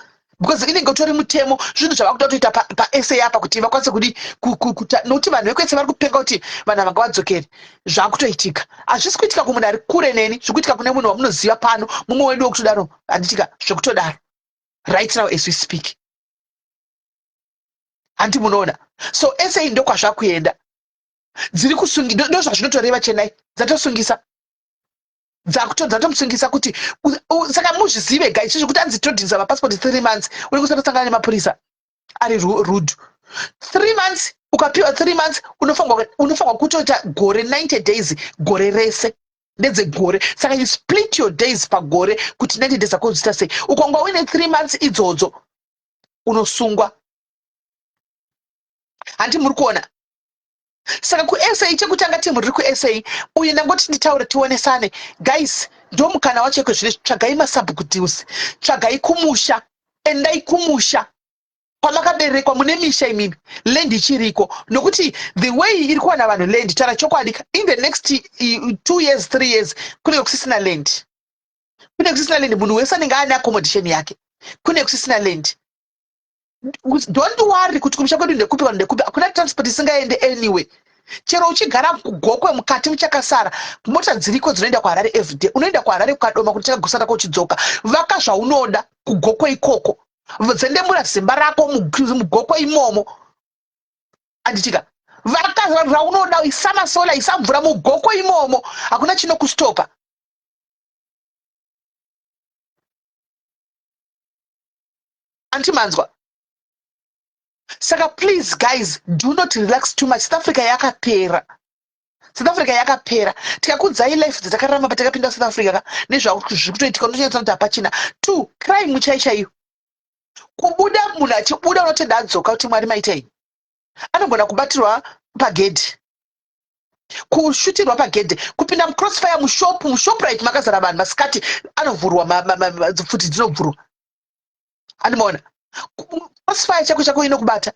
because inenge utori mutemo. Zvinhu zvavakuda kutoita paSA apa kuti vakwanise kudi, nokuti vanhu vekwese vari kupenga kuti vanhu ava ngavadzokere. Zvakutoitika, hazvisi kuitika kumunhu ari kure neni, zviri kuitika kune munhu wamunoziva pano, mumwe wedu wekutodaro, handitika? Zvekutodaro right now as we speak, handi munoona? So SA ndokwazvakuenda, dziri kusungi, ndo zvazvinotoreva. Chenai dzatosungisa, dzatomusungisa kuti saka muzvizive guys, zvekuti anzi todhinisa mapasipoti 3 months, uri kusatosangana nemapurisa ari rude. 3 months, ukapiwa 3 months, unofanirwa kutoita gore, 90 days, gore rese, ndedzegore. Saka you split your days pagore kuti 90 days ako zviita sei. Ukanga uine 3 months idzodzo, unosungwa, handi muri kuona? Saka kuSA, chekutanga, timu riri kuSA uyu, ndangoti nditaure, tionesane guys. Ndo mukana wacho ikozvino. Tsvagai masabhuku deals, tsvagai kumusha, endai kumusha kwamakaberekwa, mune misha imimi, land ichiriko. Nokuti the way iri kuwana vanhu land, taura chokwadi, in the next 2 years, 3 years, kunenge kusisina land, kunenge kusisina land. Munhu wese anenge aane accommodation yake, kunenge kusisina land. Don't worry kuti kumusha kwedu ndekupi kana ndekupi, hakuna transport isingaende anyway. Chero uchigara kuGokwe mukati muchakasara, mota dziriko dzinoenda kuHarare everyday. Unoenda kuHarare, kukadoma kuti chakagusara kochidzoka. Vaka zvaunoda kuGokwe ikoko, dzendemura zimba rako muGokwe imomo, anditika? Vaka raunoda, isa masolar, isa mvura muGokwe imomo, hakuna chinokustopa. Antimanzwa? Saka please guys, do not relax too much. South Africa yakapera, South Africa yakapera. Tikakudzai life dzatakararama patakapinda South Africa ka, nezvazviri kutoitika, unochengetsa kuti hapachina two crime chai chaiyo. Kubuda, munhu achibuda unotenda adzoka kuti Mwari maitei. Anogona kubatirwa pagedhi, kushutirwa pagedhe, kupinda mucrossfire mushop, muShoprite makazara vanhu masikati, anovhurwa, pfuti dzinobvurwa, andimaona? Crossfire chako chako inokubata,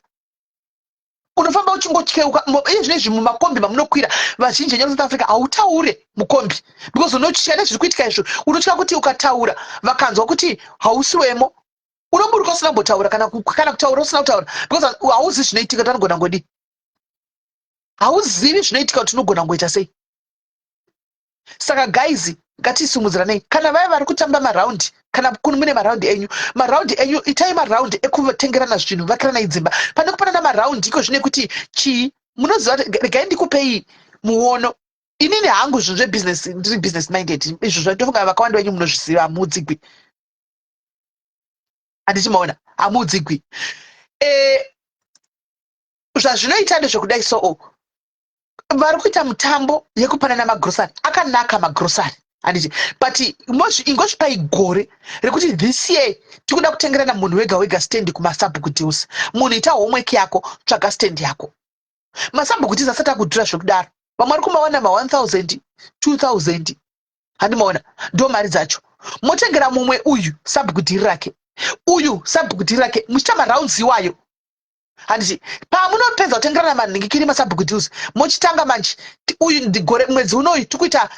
unofamba uchingotyeuka. Iye zvinezvi mumakombi mamunokwira vazhinji venyu South Africa, hautaure mukombi because unotya nezviri kuitika izvo. Unotya kuti ukataura vakanzwa kuti hausi wemo, unoburuka usina kumbotaura, kana kutaura usina kutaura, because hauzivi zvinoitika kuti anogona ngodii, hauzivi zvinoitika kuti unogona kungoita sei. Saka guys, ngatisumudziranei. Kana vaya vari kutamba maraundi, kana mune maraundi enyu, maraundi enyu, itai maraundi ekutengerana zvinhu, vakiranai dzimba pane kupanana maraundi iko zvine kuti chii. Munoziva, regai ndikupei muono. Inini hangu zvinhu zvebusiness, ndiri business minded. Izvo zvandofunga vakawanda venyu munozviziva, hamuudzigwi, handiti maona? Hamuudzigwi. Zvazvinoita ndezvekudai, so vari kuita mutambo yekupanana magrosari akanaka, magrosari, handiti? But ingozvipai gore rekuti this year tikuda kutengerana munhu wega wega stand kumasabhuku deals. Munhu ita homework yako, tsvaga stand yako. Masabhuku deals asati akudhura zvekudaro, vamwe vari kumawana ma1000, 2000, handimaona? Ndo mari dzacho. Motengera mumwe uyu sabhuku deal rake, uyu sabhuku deal rake, muchiita marounds iwayo, handiti? Pamunopedza kutengerana manhingikiri masabhuku deals, mochitanga manje uyu gore, mwedzi unoyu tikuita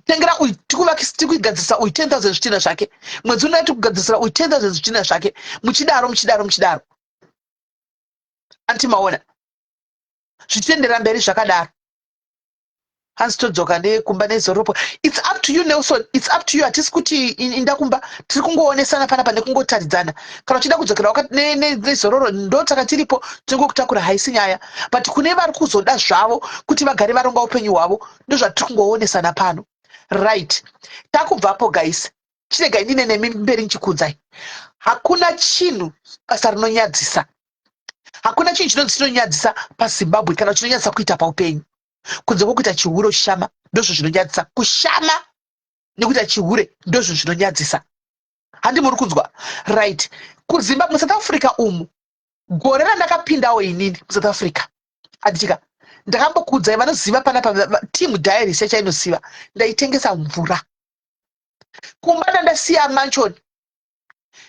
tengera uyu, tikugadzirisa uyu 10 000 zvitina zvake, mwedzi unoyu tikugadzisira uyu 10 000 zvitina zvake, muchidaro, muchidaro, muchidaro, anti maona? Zvichiendera mberi zvakadaro. Hanzi todzoka nekumba nezoropo. It's up to you, Nelson, it's up to you. Hatisi kuti inda kumba, tiri kungoonesana panapa nekungotaridzana. Kana uchida kudzokera nezororo, ndo taka tiripo, tingokutakura, haisi nyaya. But kune vari kuzoda zvavo kuti vagare varonga upenyu hwavo, ndozvatiri kungoonesana pano. Right, takubvapo guys. Chiregai ndine nemi mberi ndichikuudzai. Hakuna chinhu basa rinonyadzisa. Hakuna chinhu chinonzi chinonyadzisa paZimbabwe kana chinonyadzisa kuita paupenyu. Kunze kwokuita chihure uchishama ndozvo zvinonyadzisa. Kushama nekuita chihure ndozvo zvinonyadzisa. Handi muri kunzwa? Right. KuZimbabwe, muSouth Africa umu, gore randakapindawo inini muSouth Africa, handitika ndakambokuudzai vanoziva panapa team diaries yachainoziva, ndaitengesa mvura. Kumba ndandasiya mansion,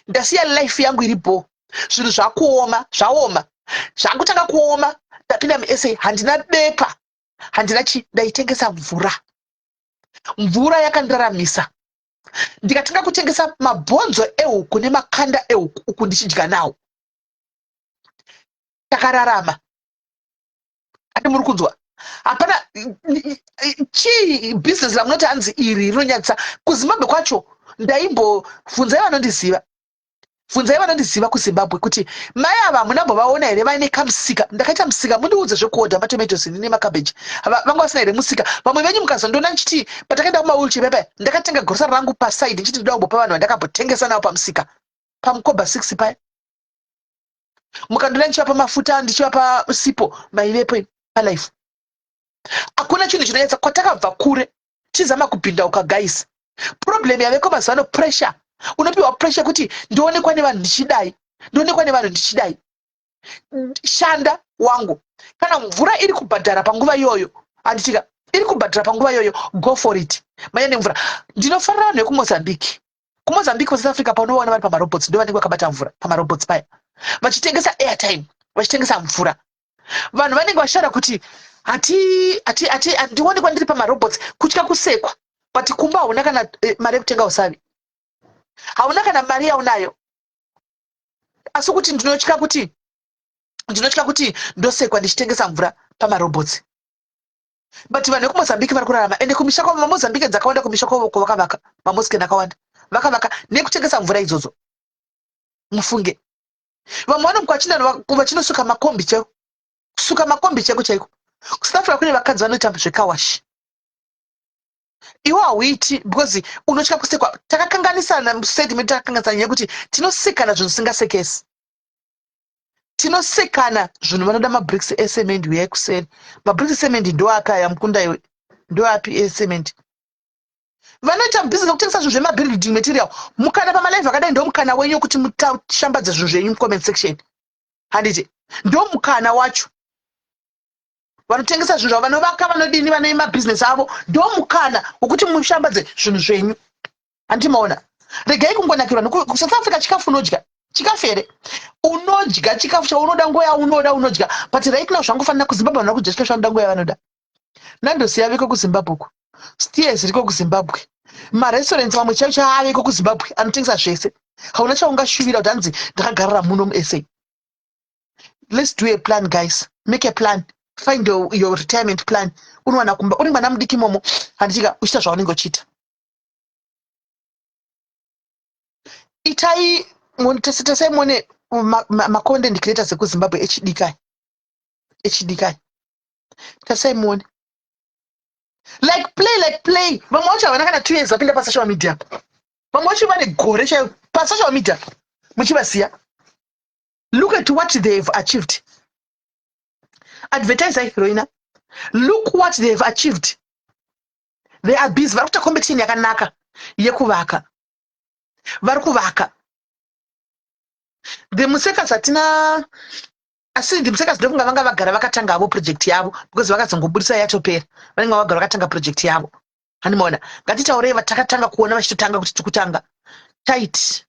ndasiya life yangu iri bho, zvinhu zvakuoma, zvaoma, zvakutanga kuoma. Ndapinda muSA, handina bepa, handina chi, ndaitengesa mvura. Mvura yakandiraramisa. Ndikatanga kutengesa mabhonzo ehuku nemakanda ehuku uku ndichidya nawo. Takararama. Ati muri kunzwa? Hapana chii business ramunoti hanzi iri rinonyadzisa. KuZimbabwe kwacho ndaimbobvunzai vanondiziva. Bvunzai vanondiziva kuZimbabwe kuti mai ava hamunambovaona here vaine kamusika. Ndakaita musika, mundiudze zvekuodha matomatoes ini nemacabbage. Vanga vasina here musika? Vamwe venyu mukazondiona ndichiti patakaenda kumawheelchair paya, ndakatenga grocery rangu paside ndichiti ndoda kumbopa vanhu vandakambotengesa navo pamusika. Pamukoba 6 paya. Mukandiona ndichivapa mafuta, ndichivapa sipo, maivepo palife. Hakuna chinhu chinonyatsa kwatakabva kure. Chizama kupindauka guys. Problem yaveko mazuva ano pressure. Unopiwa pressure kuti ndionekwa nevanhu ndichidai. Ndionekwa nevanhu ndichidai. Shanda wangu. Kana mvura iri kubhadhara panguva iyoyo, handitika iri kubhadhara panguva iyoyo, go for it. Manya nemvura. Ndinofarira vanhu vekuMozambique. KuMozambique, kuSouth Africa paunovaona vari pamarobots, ndo vanenge vakabata mvura pamarobots paya. Vachitengesa airtime, vachitengesa mvura. Vanhu vanenge vashara kuti hati hati hati handionekwa ndiri pamarobots, kutya kusekwa. But kumba hauna kana mari yekutenga usavi. Hauna kana mari yaunayo. Asi kuti ndinotya kuti ndosekwa ndichitengesa mvura pamarobots. But vanhu vekuMozambique vari kurarama. Ende kumisha kwavo, maMozambique dzakawanda kumisha kwavo uko vakavaka mamosque akawanda. Vakavaka nekutengesa mvura idzodzo. Mufunge. Vamwe vanomuka vachinosuka makombi chaiko. Kusuka makombi chaiko chaiko. KuSouth Africa kune vakadzi vanoita zvekawashi. Iwe hauiti because unotya kusekwa. Takakanganisana musociety medu, takakanganisana nyaya yekuti tinosekana zvinhu zvisingasekesi. Tinosekana zvinhu. Vanoda mabricks ecement uyai kuseri. Mabricks ecement ndoapi aya mukunda iwe? Ndoapi ecement? Vanoita business yekutengesa zvinhu zvemabuilding material. Mukana pamalive akadai ndo mukana wenyu wekuti mushambadze zvinhu zvenyu mucomment section. Handiti? Ndo mukana wacho. Vanotengesa zvinhu zvavo, vanovaka, vanodini, vane mabusiness avo, ndo mukana wekuti mushambadze zvinhu zvenyu. Handiti maona? Regai kungonakirwa kuSouth Africa chikafu unodya. Chikafu here? Unodya chikafu chaunoda nguva yaunoda unodya. But right now zvangofanira kuZimbabwe vanhu vari kudya chikafu chavanoda nguva yavanoda. Nando's yaveko kuZimbabwe uku. Steers iriko kuZimbabwe. Marestaurants mamwe chaiwo chaiwo aveko kuZimbabwe anotengesa zvese. Hauna chaungashuvira kuti hanzi ndakagarira muno muSA. Let's do a plan guys. Make a plan. Find your retirement plan. Unowana kumba uri mwana mudiki momo. Handitika uchiita zvaunenge uchiita. Itai tasai muone macontent creators ekuZimbabwe echidikai. Echidikai. Tasai muone. Like play, like play. Vamwe vacho havana kana 2 years vapinda pasocial media. Vamwe vacho vane gore chaiyo pasocial media. Muchivasiya. Look at what they have achieved. Advertise Roina. Look what they have achieved. They are busy. Vari kuita competition yakanaka yekuvaka. Vari kuvaka. The Musekas hatina, asi the Musekas ndofunga vanga vagara vakatanga havo project yavo because vakazongobudisa yatopera. Vanenge vagara vakatanga project yavo. Handimaona. Ngatitaurei vatakatanga kuona vachitotanga kuti tikutanga. Tight.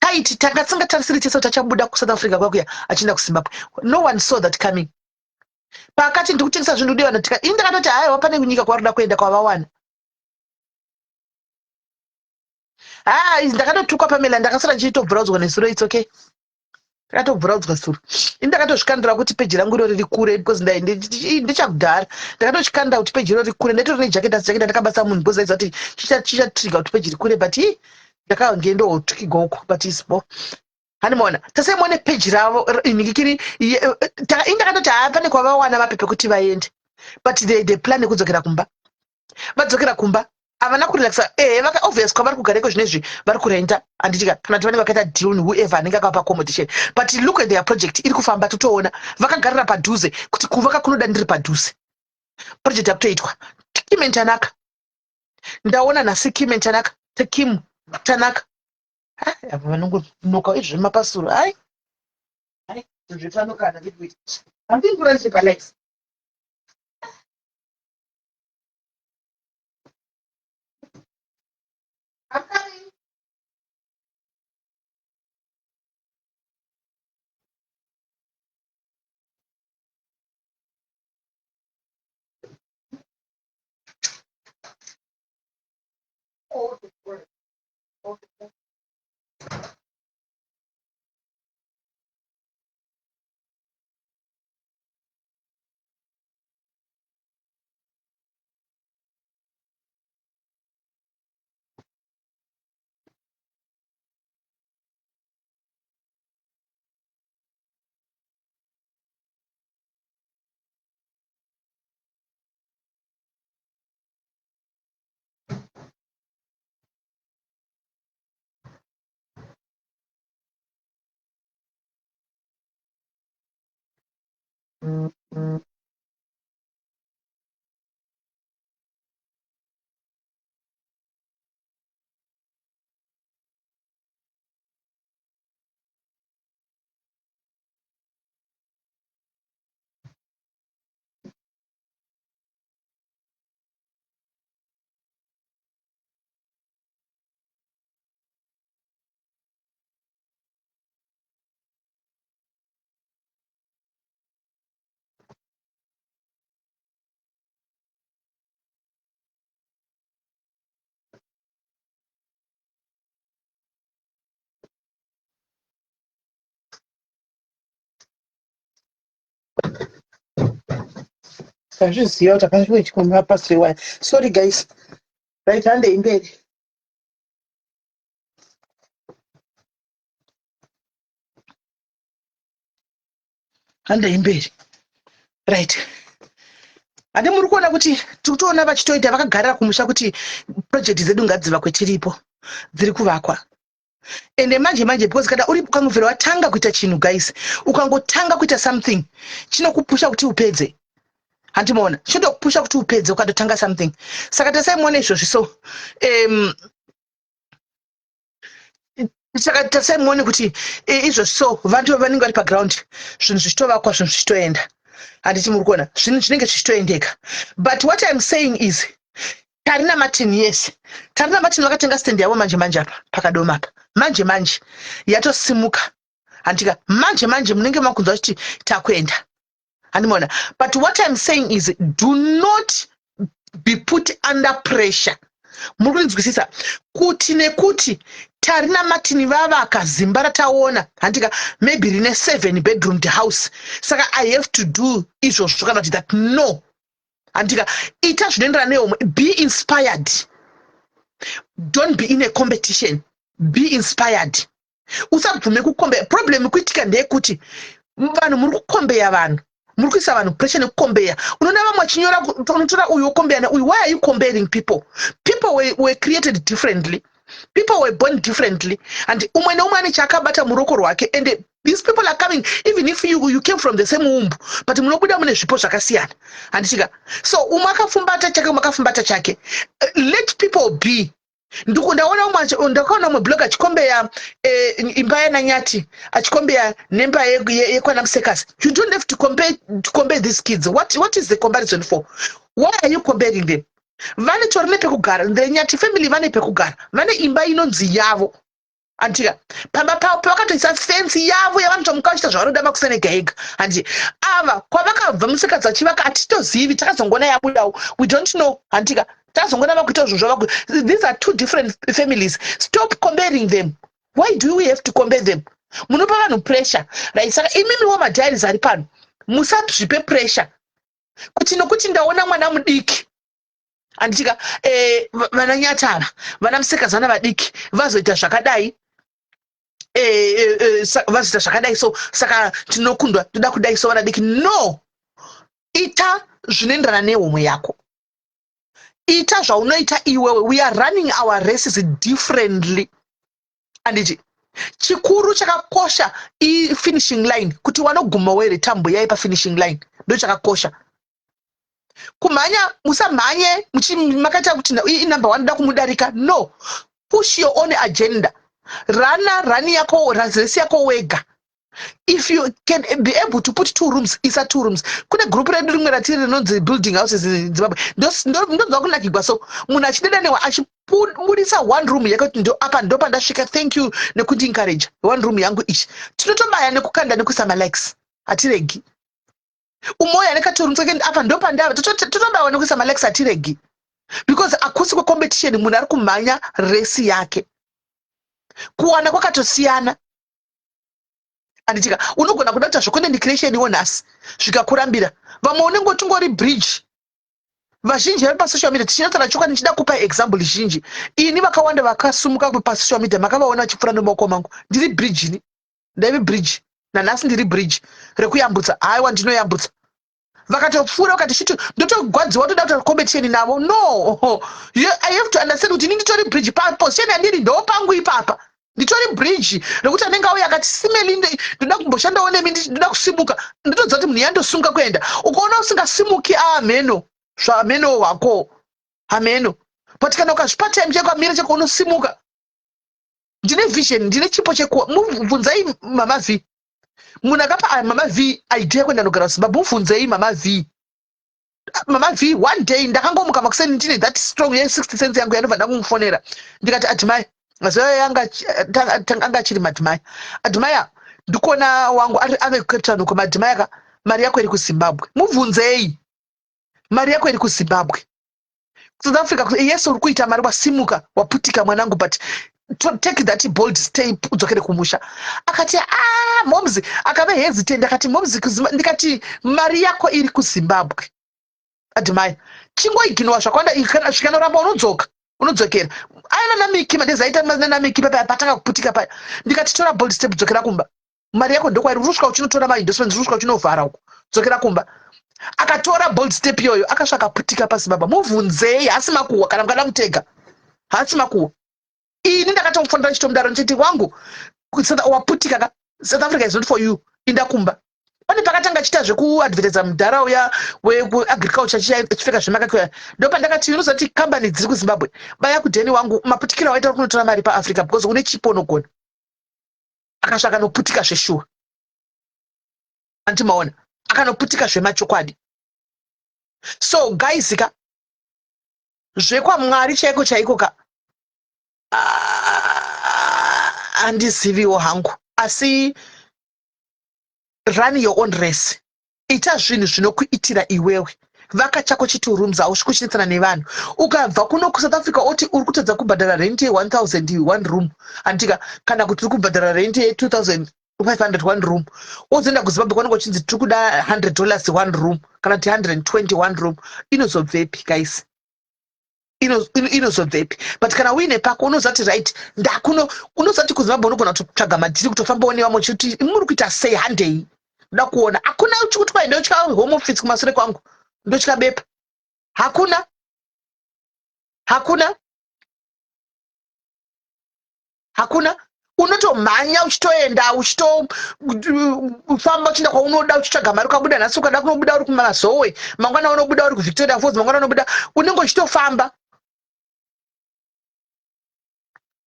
Tight tanga tisingatarisiri tese kuti achabuda kuSouth Africa kwakuya achienda kuZimbabwe. No one saw that coming. Paakati ndikutengesa zvinhu ndiye vanhu ini ndakatoti haiwa pane nyika kwavari kuda kuenda kwavawana. Ndakatotukwa Pamela, ndakasara ndichitobvuraudzwa nezuro, it's okay. Ndakatobvuraudzwa zuro. Ini ndakatozvikandira kuti peji rangu iro riri kure because ndichakudhara. Ndakatozvikandira kuti peji iro riri kure. Ndaitori nejacket, asi jacket ndakabasa munhu because aiziva kuti chichatrigger kuti peji riri kure, but ndakange ndotsvikigwa uko, but is bo. Handimaona. Tasai muone peji ravo inikikiri. Ini ndakatoti haa pane kwavawana vape pekuti vaende. But they plan yekudzokera kumba. Vadzokera kumba. Havana kurelaxa. Ehe, vaka obvious kwavari kugara iko zvinezvi vari kurenta, handitika? Kana kuti vanenge vakaita deal newhoever anenge akavapa accommodation. But look at their project iri kufamba, totoona vakagarira padhuze kuti kuvaka kunoda ndiri padhuze. Project yakutoitwa. Kim Tanaka, ndaona nhasi Kim Tanaka, Kim Tanaka. Ava vanongonoka izvi zvemapasuro. Ai ai, zvepanokana ndikuita handingura ndiri palife. I'm coming. Oh, okay. Tazviziva kuti hapana chimwe chikomba pasiri. Sorry guys. Right, handei mberi. Handei mberi. Right, handi muri kuona kuti tiri kutoona vachitoita vakagarira kumusha kuti project dzedu ngadzivakwe, tiripo, dziri kuvakwa. Ende manje manje, because kana uri ukangobvira watanga kuita chinhu, guys, ukangotanga kuita something chinokupusha kuti upedze, handimaona? Chinotokupusha kuti upedze ukatotanga something. Saka tasai muone izvozvi. So saka tasai muone kuti izvozvi, so vantu vanenge vari paground, zvinhu zvichitovakwa, zvinhu zvichitoenda, handiti muri kuona zvinhu zvinenge zvichitoendeka? But what I'm saying is, Tarina Martin, yes, Tarina Martin vakatenga stand yavo manje manje apa pakadoma apa, manje manje yatosimuka, handika? Manje manje munenge makunzwa kuti takuenda, handimona? But what I'm saying is, do not be put under pressure. Muri kundinzwisisa kuti nekuti Tarina Martin vavaka zimba rataona, handika, maybe rine seven bedroomed house, saka I have to do izvozvo kana kuti that? No, handika? Ita zvinoenderana nehomwe. Be inspired, don't be in a competition. Be inspired, usabvume kucompare. Problem kuitika ndeyekuti vanhu muri kucompare vanhu, muri kuisa vanhu pressure nekucompare. Unoona vamwe vachinyora, unotora uyu wocompare neuyu. Why are you comparing people? People were created differently, people were born differently, and umwe neumwe ane chaakabata muruoko rwake. And these people are coming, even if you came from the same womb, but munobuda mune zvipo zvakasiyana, handichika? So umwe akapfumbata chake, umwe akapfumbata chake. Let people be. Ndaona umwe, ndakaona umwe blog achicompare imba yaNanyati, achicompare nemba yekwana Musekasi. You don't have to compare these kids. What is the comparison for? Why are you comparing them? Vane tori nepekugara. The Nyati family vane pekugara, vane imba inonzi yavo, andika? Pamba pavo pavakatoisa fensi yavo yavanotomuka vachiita zvavanoda makuseni ega ega, handi? Ava kwavakabva Musekadzi achivaka hatitozivi, takazongona yabudawo, we don't know, handika? Tazongona vakuita zvinhu zvavaku. These are two different families. Stop comparing them. Why do we have to compare them? Munopa vanhu pressure, right? Saka imimiwo madiaries ari pano, musazvipe pressure kuti nokuti ndaona mwana mudiki, handitika, vana Nyatava, vana Musekazana vadiki vazoita zvakadai, vazoita zvakadai, so saka tinokundwa, toda kudai, so vana diki. No, ita zvinoenderana nehomwe yako. Ita zvaunoita iwewe. We are running our races differently. Anditi chikuru chakakosha ifinishing line, kuti wanoguma were tambo yai pafinishing line, ndo chakakosha. Kumhanya, musamhanye makaita kuti inumber one, da kumudarika. No, push your own agenda. Rana run yako, race yako wega. If you can be able to put two rooms, isa two rooms. Kune group redu rimwe ratiri rinonzi Building Houses in Zimbabwe. Ndonzwa kunakigwa. So munhu achidedanewa achibudisa one room yake kuti ndo apa, ndo pandasvika, thank you nekuti encourage, one room yangu ichi. Tinotobaya nekukanda nekuisa malikes, hatiregi. Umoyo ane katorooms kake, apa ndo pandava, totobayiwa nekuisa malikes, hatiregi, because akusi kwecompetition. Munhu ari kumhanya race yake, kuwana kwakatosiyana, anditika? Unogona kuda kuita zvecontent creation iwo nhasi zvikakurambira. Vamwe unenge utingori bridge. Vazhinji vari pasocial media, tichinotaura chokwadi, ndichida kupa example zhinji. Ini vakawanda vakasumuka pasocial media makavaona vachipfuura nemaoko mangu. Ndiri bridge ini, ndaive bridge, nanhasi ndiri bridge rekuyambutsa. Haiwa, ndinoyambutsa. Vakatopfuura vakati shiti, ndotogwadziwa, toda kuita competition navo. No, I have to understand kuti ini nditori bridge. Paposition yandiri ndo pangu ipapa, nditori bridge rekuti anenge auya akati, "Simeli, ndoda kumboshandawo nemi, ndoda kusimuka," ndotoziva kuti munhu yandosunga kuenda. Ukaona usingasimuki, amheno zvamheno hwako, hameno. But kana ukazvipa time chako, amira chako, unosimuka. Ndine vision, ndine chipo chekuwa. Mubvunzai Mama V, munhu akapa Mama V idea kuenda nogara kuZimbabwe. Mubvunzei Mama V. Mama V, one day ndakangomuka makuseni ndine that strong ye60 cents yangu, yandobva ndakumufonera, ndikati, "Admire," mazuva anga achiri Madhimaya, "Admire, ndikuona wangu ave kuCape Town uko. Madhimaya ka, mari yako iri kuZimbabwe." Mubvunzei, mari yako iri kuZimbabwe. South Africa, yes, uri kuita mari, wasimuka, waputika mwanangu, but take that bold step, udzokere kumusha. Akati, "Ah, moms." Akave hesitant. Akati, "Moms," ndikati, "Mari yako iri kuZimbabwe, Admire. Chingoignora zvakawanda, zvikanoramba unodzoka, unodzokera." Aina namiki madezaita namiki paya patanga kuputika paya. Ndikati, "Tora bold step, dzokera kumba. Mari yako ndokwairi. Uri kusvika uchinotora maendorsements, uri kusvika uchinovhara uko, dzokera kumba." Akatora bold step iyoyo, akasvaka putika paZimbabwe. Mubvunzei, hasi makuhwa. Kana mukada mutega, hasi makuhwa. Ini ndakatomufonera chitomudaro, ndichiti, "Wangu, waputika ka, South Africa is not for you, inda kumba." Pane pakatanga chiita zvekuadvertisa mudhara uya wekuagriculture achipfeka zvemakakaya, ndo pandakati, "Unozati kambani dziri kuZimbabwe, baya kudheni wangu, maputikiro awaita uri kunotora mari paAfrica, because une chipo, unogona." Akasvaka noputika zveshuwa, andimaona akanoputika zvemachokwadi. So guys ka, zvekwamwari chaiko chaiko ka, handiziviwo hangu, asi run your own race. Ita zvinhu zvinokuitira iwewe. Vaka chako chitwo rooms, hausvi kuchinetsana nevanhu. Ukabva kuno kuSouth Africa oti uri kutadza kubhadhara rent ye1000 one room, handika? Kana kuti uri kubhadhara rent ye2500 one room, wozoenda kuZimbabwe kwanenge uchinzi tiri kuda $100 one room, kana kuti 120 one room, inozobvepi, guys? Inozobvepi? But kana uine pako, unozati, "Right, ndakuno." Unozati kuZimbabwe unogona kutotsvaga madhiri, kutofambawo nevamwe uchiti, "Muri kuita sei? Handei, ndoda kuona." Hakuna chikuti kwai ndotya Home Office kumasure kwangu, ndotya bepa. Hakuna, hakuna, hakuna. Unotomhanya uchitoenda, uchitofamba, uchienda kwaunoda, uchitsvaga mari. Ukabuda nhasi, ukada kunobuda uri kuMazowe, mangwana unobuda uri kuVictoria Falls, mangwana unobuda, unenge uchitofamba.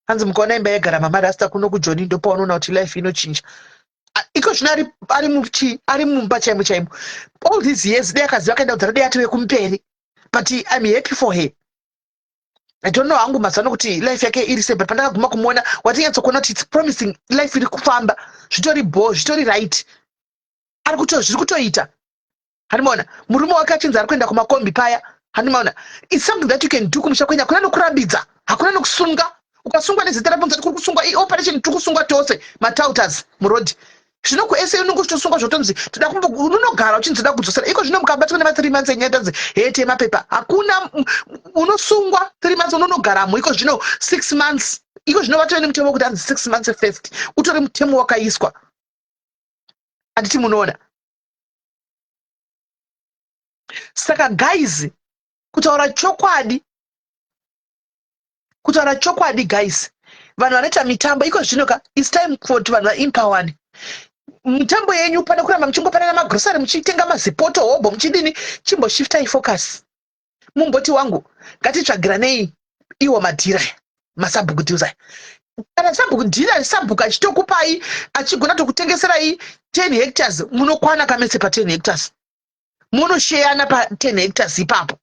Hanzi mukaona imba yegara Mama Rasta kuno kuJoni, ndopaunoona kuti life inochinja. Iko zvino ari muchi, ari mumba chaimo chaimo. All these years dai akaziva akaenda kudhara, dai atove kumberi. But I'm happy for her. I don't know hangu mazano kuti life yake iri sei, but pandakaguma kumuona, watinyatsokuona kuti it's promising, life iri kufamba, zvitori bo, zvitori right, ari kuto, zviri kutoita. Handimaona murume wake achinzi ari kuenda kumakombi paya. Handimaona, it's something that you can do kumusha kwenyu. Hakuna nokurambidza, hakuna nokusunga. Ukasungwa nezita rapo, kuri kusungwa ioperation, tiri kusungwa tose matouters murodhi. Zvino kuSA unenge uchitosungwa, zvotonzi toda kumbo, unonogara uchinzi toda kudzosera. Iko zvino mukabatwa nema3 months enyaya, tonzi hete mapepa hakuna, unosungwa 3 months, unonogaramo. Iko zvino 6 months, iko zvino vatove nemutemo wekuti hanzi 6 months first, utori mutemo wakaiswa, handiti munoona? Saka guys, kutaura chokwadi. Kutaura chokwadi guys, vanhu vanoita mitambo iko zvino ka, its time for kuti vanhu vaempowerane. Mitambo yenyu pane kuramba muchingopanana magrosary, muchitenga mazipoto hobho, muchidini, chimboshiftai focus. Mumboti wangu, ngatitsvagiranei iwo madhira aya, masabhuku deals aya. Kana sabhuku dhira, sabhuku achitokupai, achigona tokutengeserai 10 hectares, munokwana kamese pa 10 hectares, munosheyana pa 10 hectares ipapo.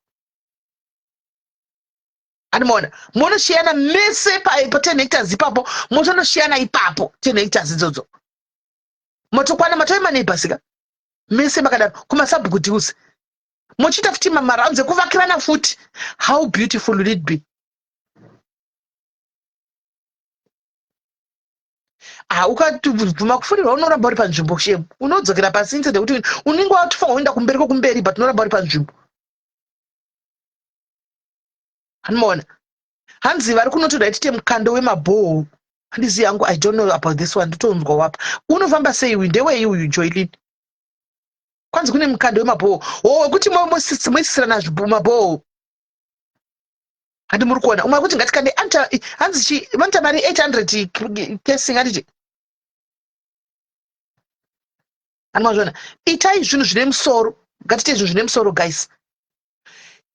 Andimaona munosheyana mese pa 10 hectares ipapo, motonosheyana ipapo 10 hectares idzodzo, motokwana, matove maneighbors ka mese makadaro kumasabhuku deals, mochiita futi mamarounds ekuvakirana futi. How beautiful will it be? Ah, ukabvuma kufurirwa, unoramba uri panzvimbo. Shame, unodzokera pasi instead yekuti unenge watofanwa kuenda kumberi kwokumberi, but unoramba uri panzvimbo. Handimaona hanzi vari kunotoda tite mukando wemabhoho. Handizi yangu, I don't know about this one, ndotonzwa wapa. Unofamba sei uyu? Ndewei uyu, Joylin? Kwanzi kune mukando wemabhoho o wekuti moisisirana mabhoho. Handi muri kuona umwe akuti ngatikande hanzi chi vanoita mari 800 casing, handiti? Hanimazviona? Itai zvinhu zvine musoro, ngatiite zvinhu zvine musoro guys.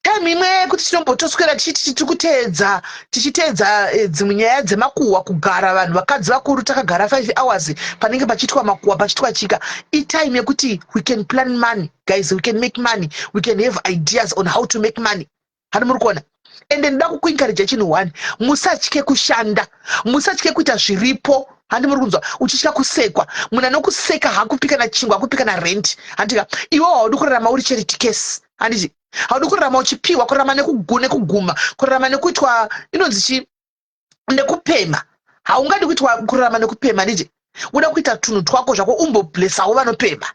Time imwe yekuti tinombotoswera tichiti tiri kuteedza, tichiteedza dzimwe nyaya dzemakuhwa, kugara vanhu vakadzi vakuru takagara 5 hours panenge pachiitwa makuhwa, pachiitwa chika, itime yekuti we can plan money guys, we can make money, we can have ideas on how to make money. Hani muri kuona? Ende ndoda kukuencourage chinhu one: musatye kushanda, musatye kuita zviripo. Handi muri kunzwa? Uchitya kusekwa, munhu anokuseka hakupi kana chingwa, hakupi kana rent, handika? Iwe haudi kurarama uri charity case, handiti? Haudi kurarama uchipiwa, kurarama nekuguma, kurarama nekuitwa inonzi chi, nekupema. Haungadi kuitwa kurarama nekupema, handiti? Uda kuita tunhu twako zvako, umboblessawo vanopema,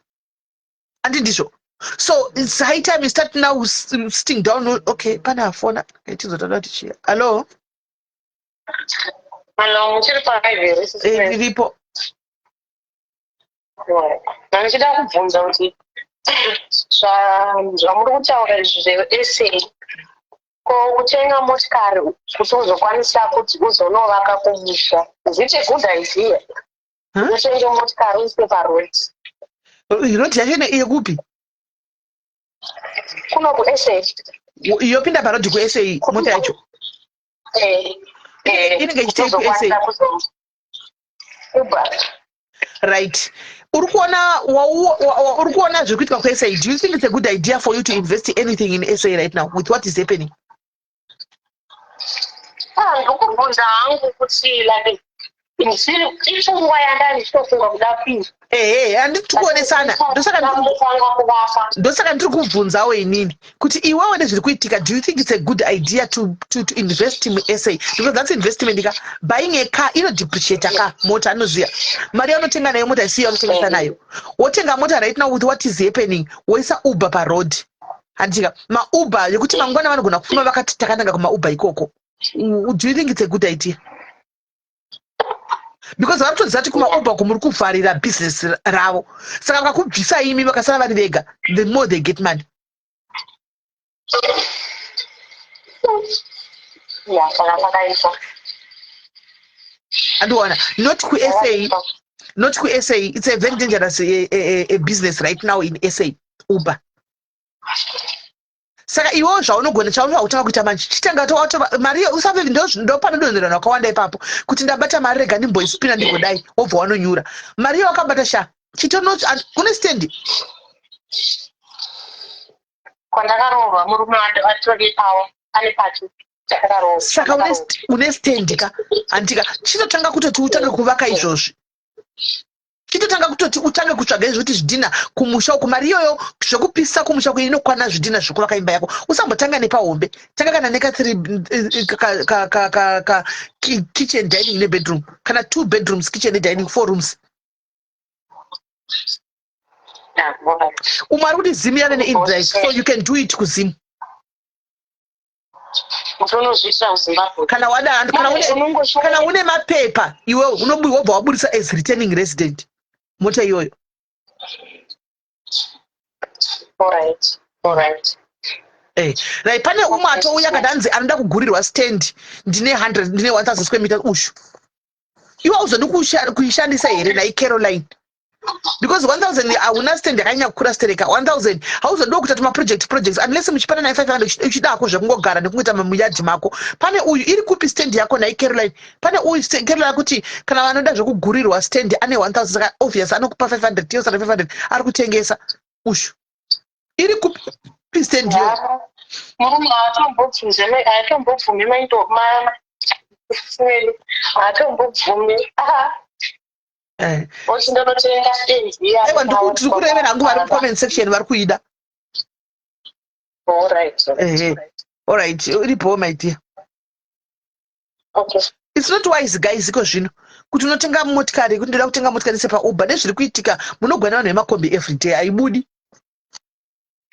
handi ndizvo? So it's high time you start now sitting down. Okay, pane afona, tizotada kuti chiya. Hallo? Hello, muchiri palive here? Eh, ndiripo. Ndichida kubvunza kuti zvamuri kutaura izvi zveSA, ko kutenga motikari kuti uzokwanisa kuti uzonovaka kumusha, is it a good idea? Huh? Utenge motikari uise paroad. Road yacho yekupi? Kuno kuSA. Yopinda paroad kuSA mota yacho? Eh, eh. Inenge ichitei kuSA? Uzokwanisa kuzo Uber. Right, uri kuona uri kuona zviri kuitwa kuSA. Do you think it's a good idea for you to invest anything in SA right now with what is happening? Ah, ndokubvunza hangu kuti like ipfungwa yanda ndichitofunga kuda kuita. Ehe, handiti tikuonesana? Ndosaka kuvaka. Ndosaka ndiri kubvunzawo inini kuti iwewe, nezviri kuitika, do you think it's a good idea to invest muSA? Because that's investment ka. Buying a car inodepreciata ka mota. Anoziva mari yaunotenga nayo mota isiyo yaunotengesa nayo. Wotenga mota right now with what is happening, woisa Uber paroad, handitika? MaUber yekuti mangwana vanogona kufuma vakati takananga kumaUber ikoko. Do you think it's a good idea? Because vari kutoziva kuti kumaUber kumuri kuvharira business ravo, saka vakakubvisa imi, vakasara vari vega, the more they get money. Ya, saka pakaita. Andiona not kuSA, not kuSA. It's a very dangerous a business right now in SA, Uber. Saka iwewo zvaunogona, chaunoda kutanga kuita manje, chitanga mari iyo, usave ndopanodonherana wakawanda ipapo kuti ndabata mari, rega ndimboispina ndigodai, wobva wanonyura mari iyo wakabata. Sha, chitono kune stendi. Kwandakaroorwa murume atori pawo, ane pake takaroorwa. Saka une stendi ka, handika? Chitotanga kutoti utange kuvaka izvozvi, chitotanga kutoti utange kutsvaga izvo kuti zvidhina kumusha uku, mari iyoyo zvekupisa kumusha uku inokwana zvidhina zvekuvaka imba yako. Usambotanga nepahombe, tanga kana neka three ka kitchen, dining nebedroom, kana two bedrooms, kitchen nedining, four rooms. Umwe ari kuti Zim yave neinDrive, so you can do it kuZim. Unozviitira kuZimbabwe. Kana wada, kana une mapepa iwewe, wobva waburisa as returning resident mota iyoyo. Alright. Right, pane umwe atouya akati hanzi anoda kugurirwa stand. Ndine 100, ndine 1000 square meter. Ushu iwe uzodi kuishandisa here nai Caroline? Because 1000 hauna stand yakanyanya kukura stereka. 1000 hauzodiwo kuita tumaproject projects unless muchipana nai 500 uchidako zvekungogara nekungoita muyadhi mako. Pane uyu, iri kupi stand yako nai Caroline? Pane uyu Caroline akuti kana vanoda zvekugurirwa stand ane 1000, saka obvious anokupa 500, yosara 500. Ari kutengesa ushu. Iri kupi stand yo? Murume haatombobvunze, haatombobvumi maito ma haatombobvumi. Oti ndonotenga stand iya. Aiwa, ndiri kurevera hangu vari mucomment section vari kuida. Alright. Alright, iripowo, my dear. Okay. It's not wise, guys, iko zvino kuti unotenga motikari, kuti ndoda kutenga motikari sepaUber. Nezviri kuitika, munogwana vanhu vemakombi everyday, haibudi.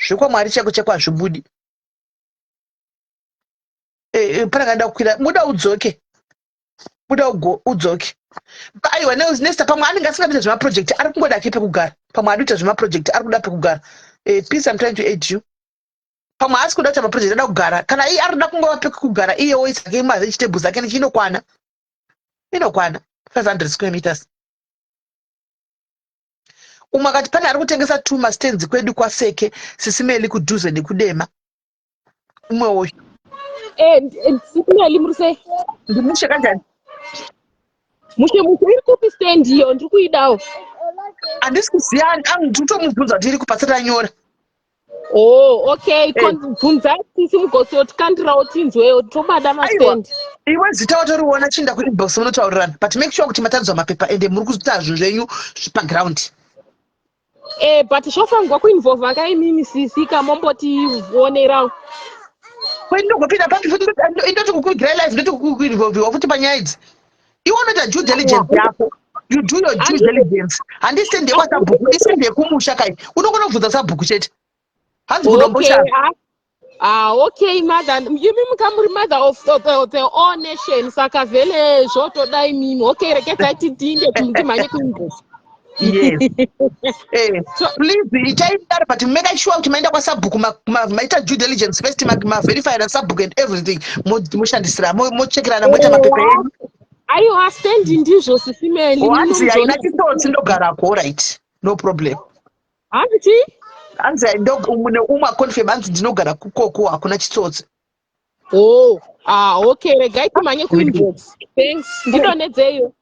Zvekwamwari chako chako hazvibudi. Panakada kukwira muda udzoke, muda udzoke. Aiwa, Nesta pamwe anenge asingapita zvemaproject, ari kungoda ake pekugara. Pamwe ari kuita zvemaproject, ari kuda pekugara. Peace, I'm trying to aid you. Pamwe haasi kuda kuita maproject, ada kugara. Kana iye ari kuda kungova pekugara, iye woisa ke mavegetables ake nechinokwana, inokwana 500 square meters. Umwe akati pane ari kutengesa two mastands kwedu kwaSeke, Sisi Meli, kudhuze nekudema. Umwe uyu. Sisi Meli, muri sei? Ndimushe, kanjani? Mushe mushe. Iri kupi stand iyo? Ndiri kuidawo. Handisi kuziva, ndikutomubvunza kuti iri kupa tanyora. Oh, okay. Bvunzai sisi, mugozotikandirawo tinzwewo, tobada mastand. Iwe zita watoriona, chiinda kuinbox munotaurirana, but make sure kuti mataridzwa mapepa ende muri kuita zvinhu zvenyu paground. But zvofanirwa kuinvolva kaimimi sisi, kamombotionerawo. Kwendogopinda papi futi? Indoti kukuigirai live, ndoti kukuinvolviwa futi panyaya idzi? Iwe unoita due diligence yako, you do your due diligence. Handi stand yekwasabhuku, istand yekumusha kai, unogona kubvunza sabhuku chete. Hanzi kudomboshava. Ah, okay, mother. Imi mukamuri mother of the all nation, saka vhele zvotoda imimi. Okay, regedzai tidinde, timhanye kuinbox. Yes, please ichaidaro, but make sure kuti maenda kwasabhuku, maita due diligence first, maverify nasabhuku and everything, moshandisira, mochekerana, moita mapepa enyu. Aiwa, stand ndizvo, Sisi Meli. Hanzi haina chitsotsi, ndogarako. Right, no problem. Hanzi chii? Hanzi neumwe aconfirm, hanzi ndinogara kukoko, hakuna chitsotsi. Oh, ah, okay, regai timhanye kuinbox. Thanks, ndidonedzeyo.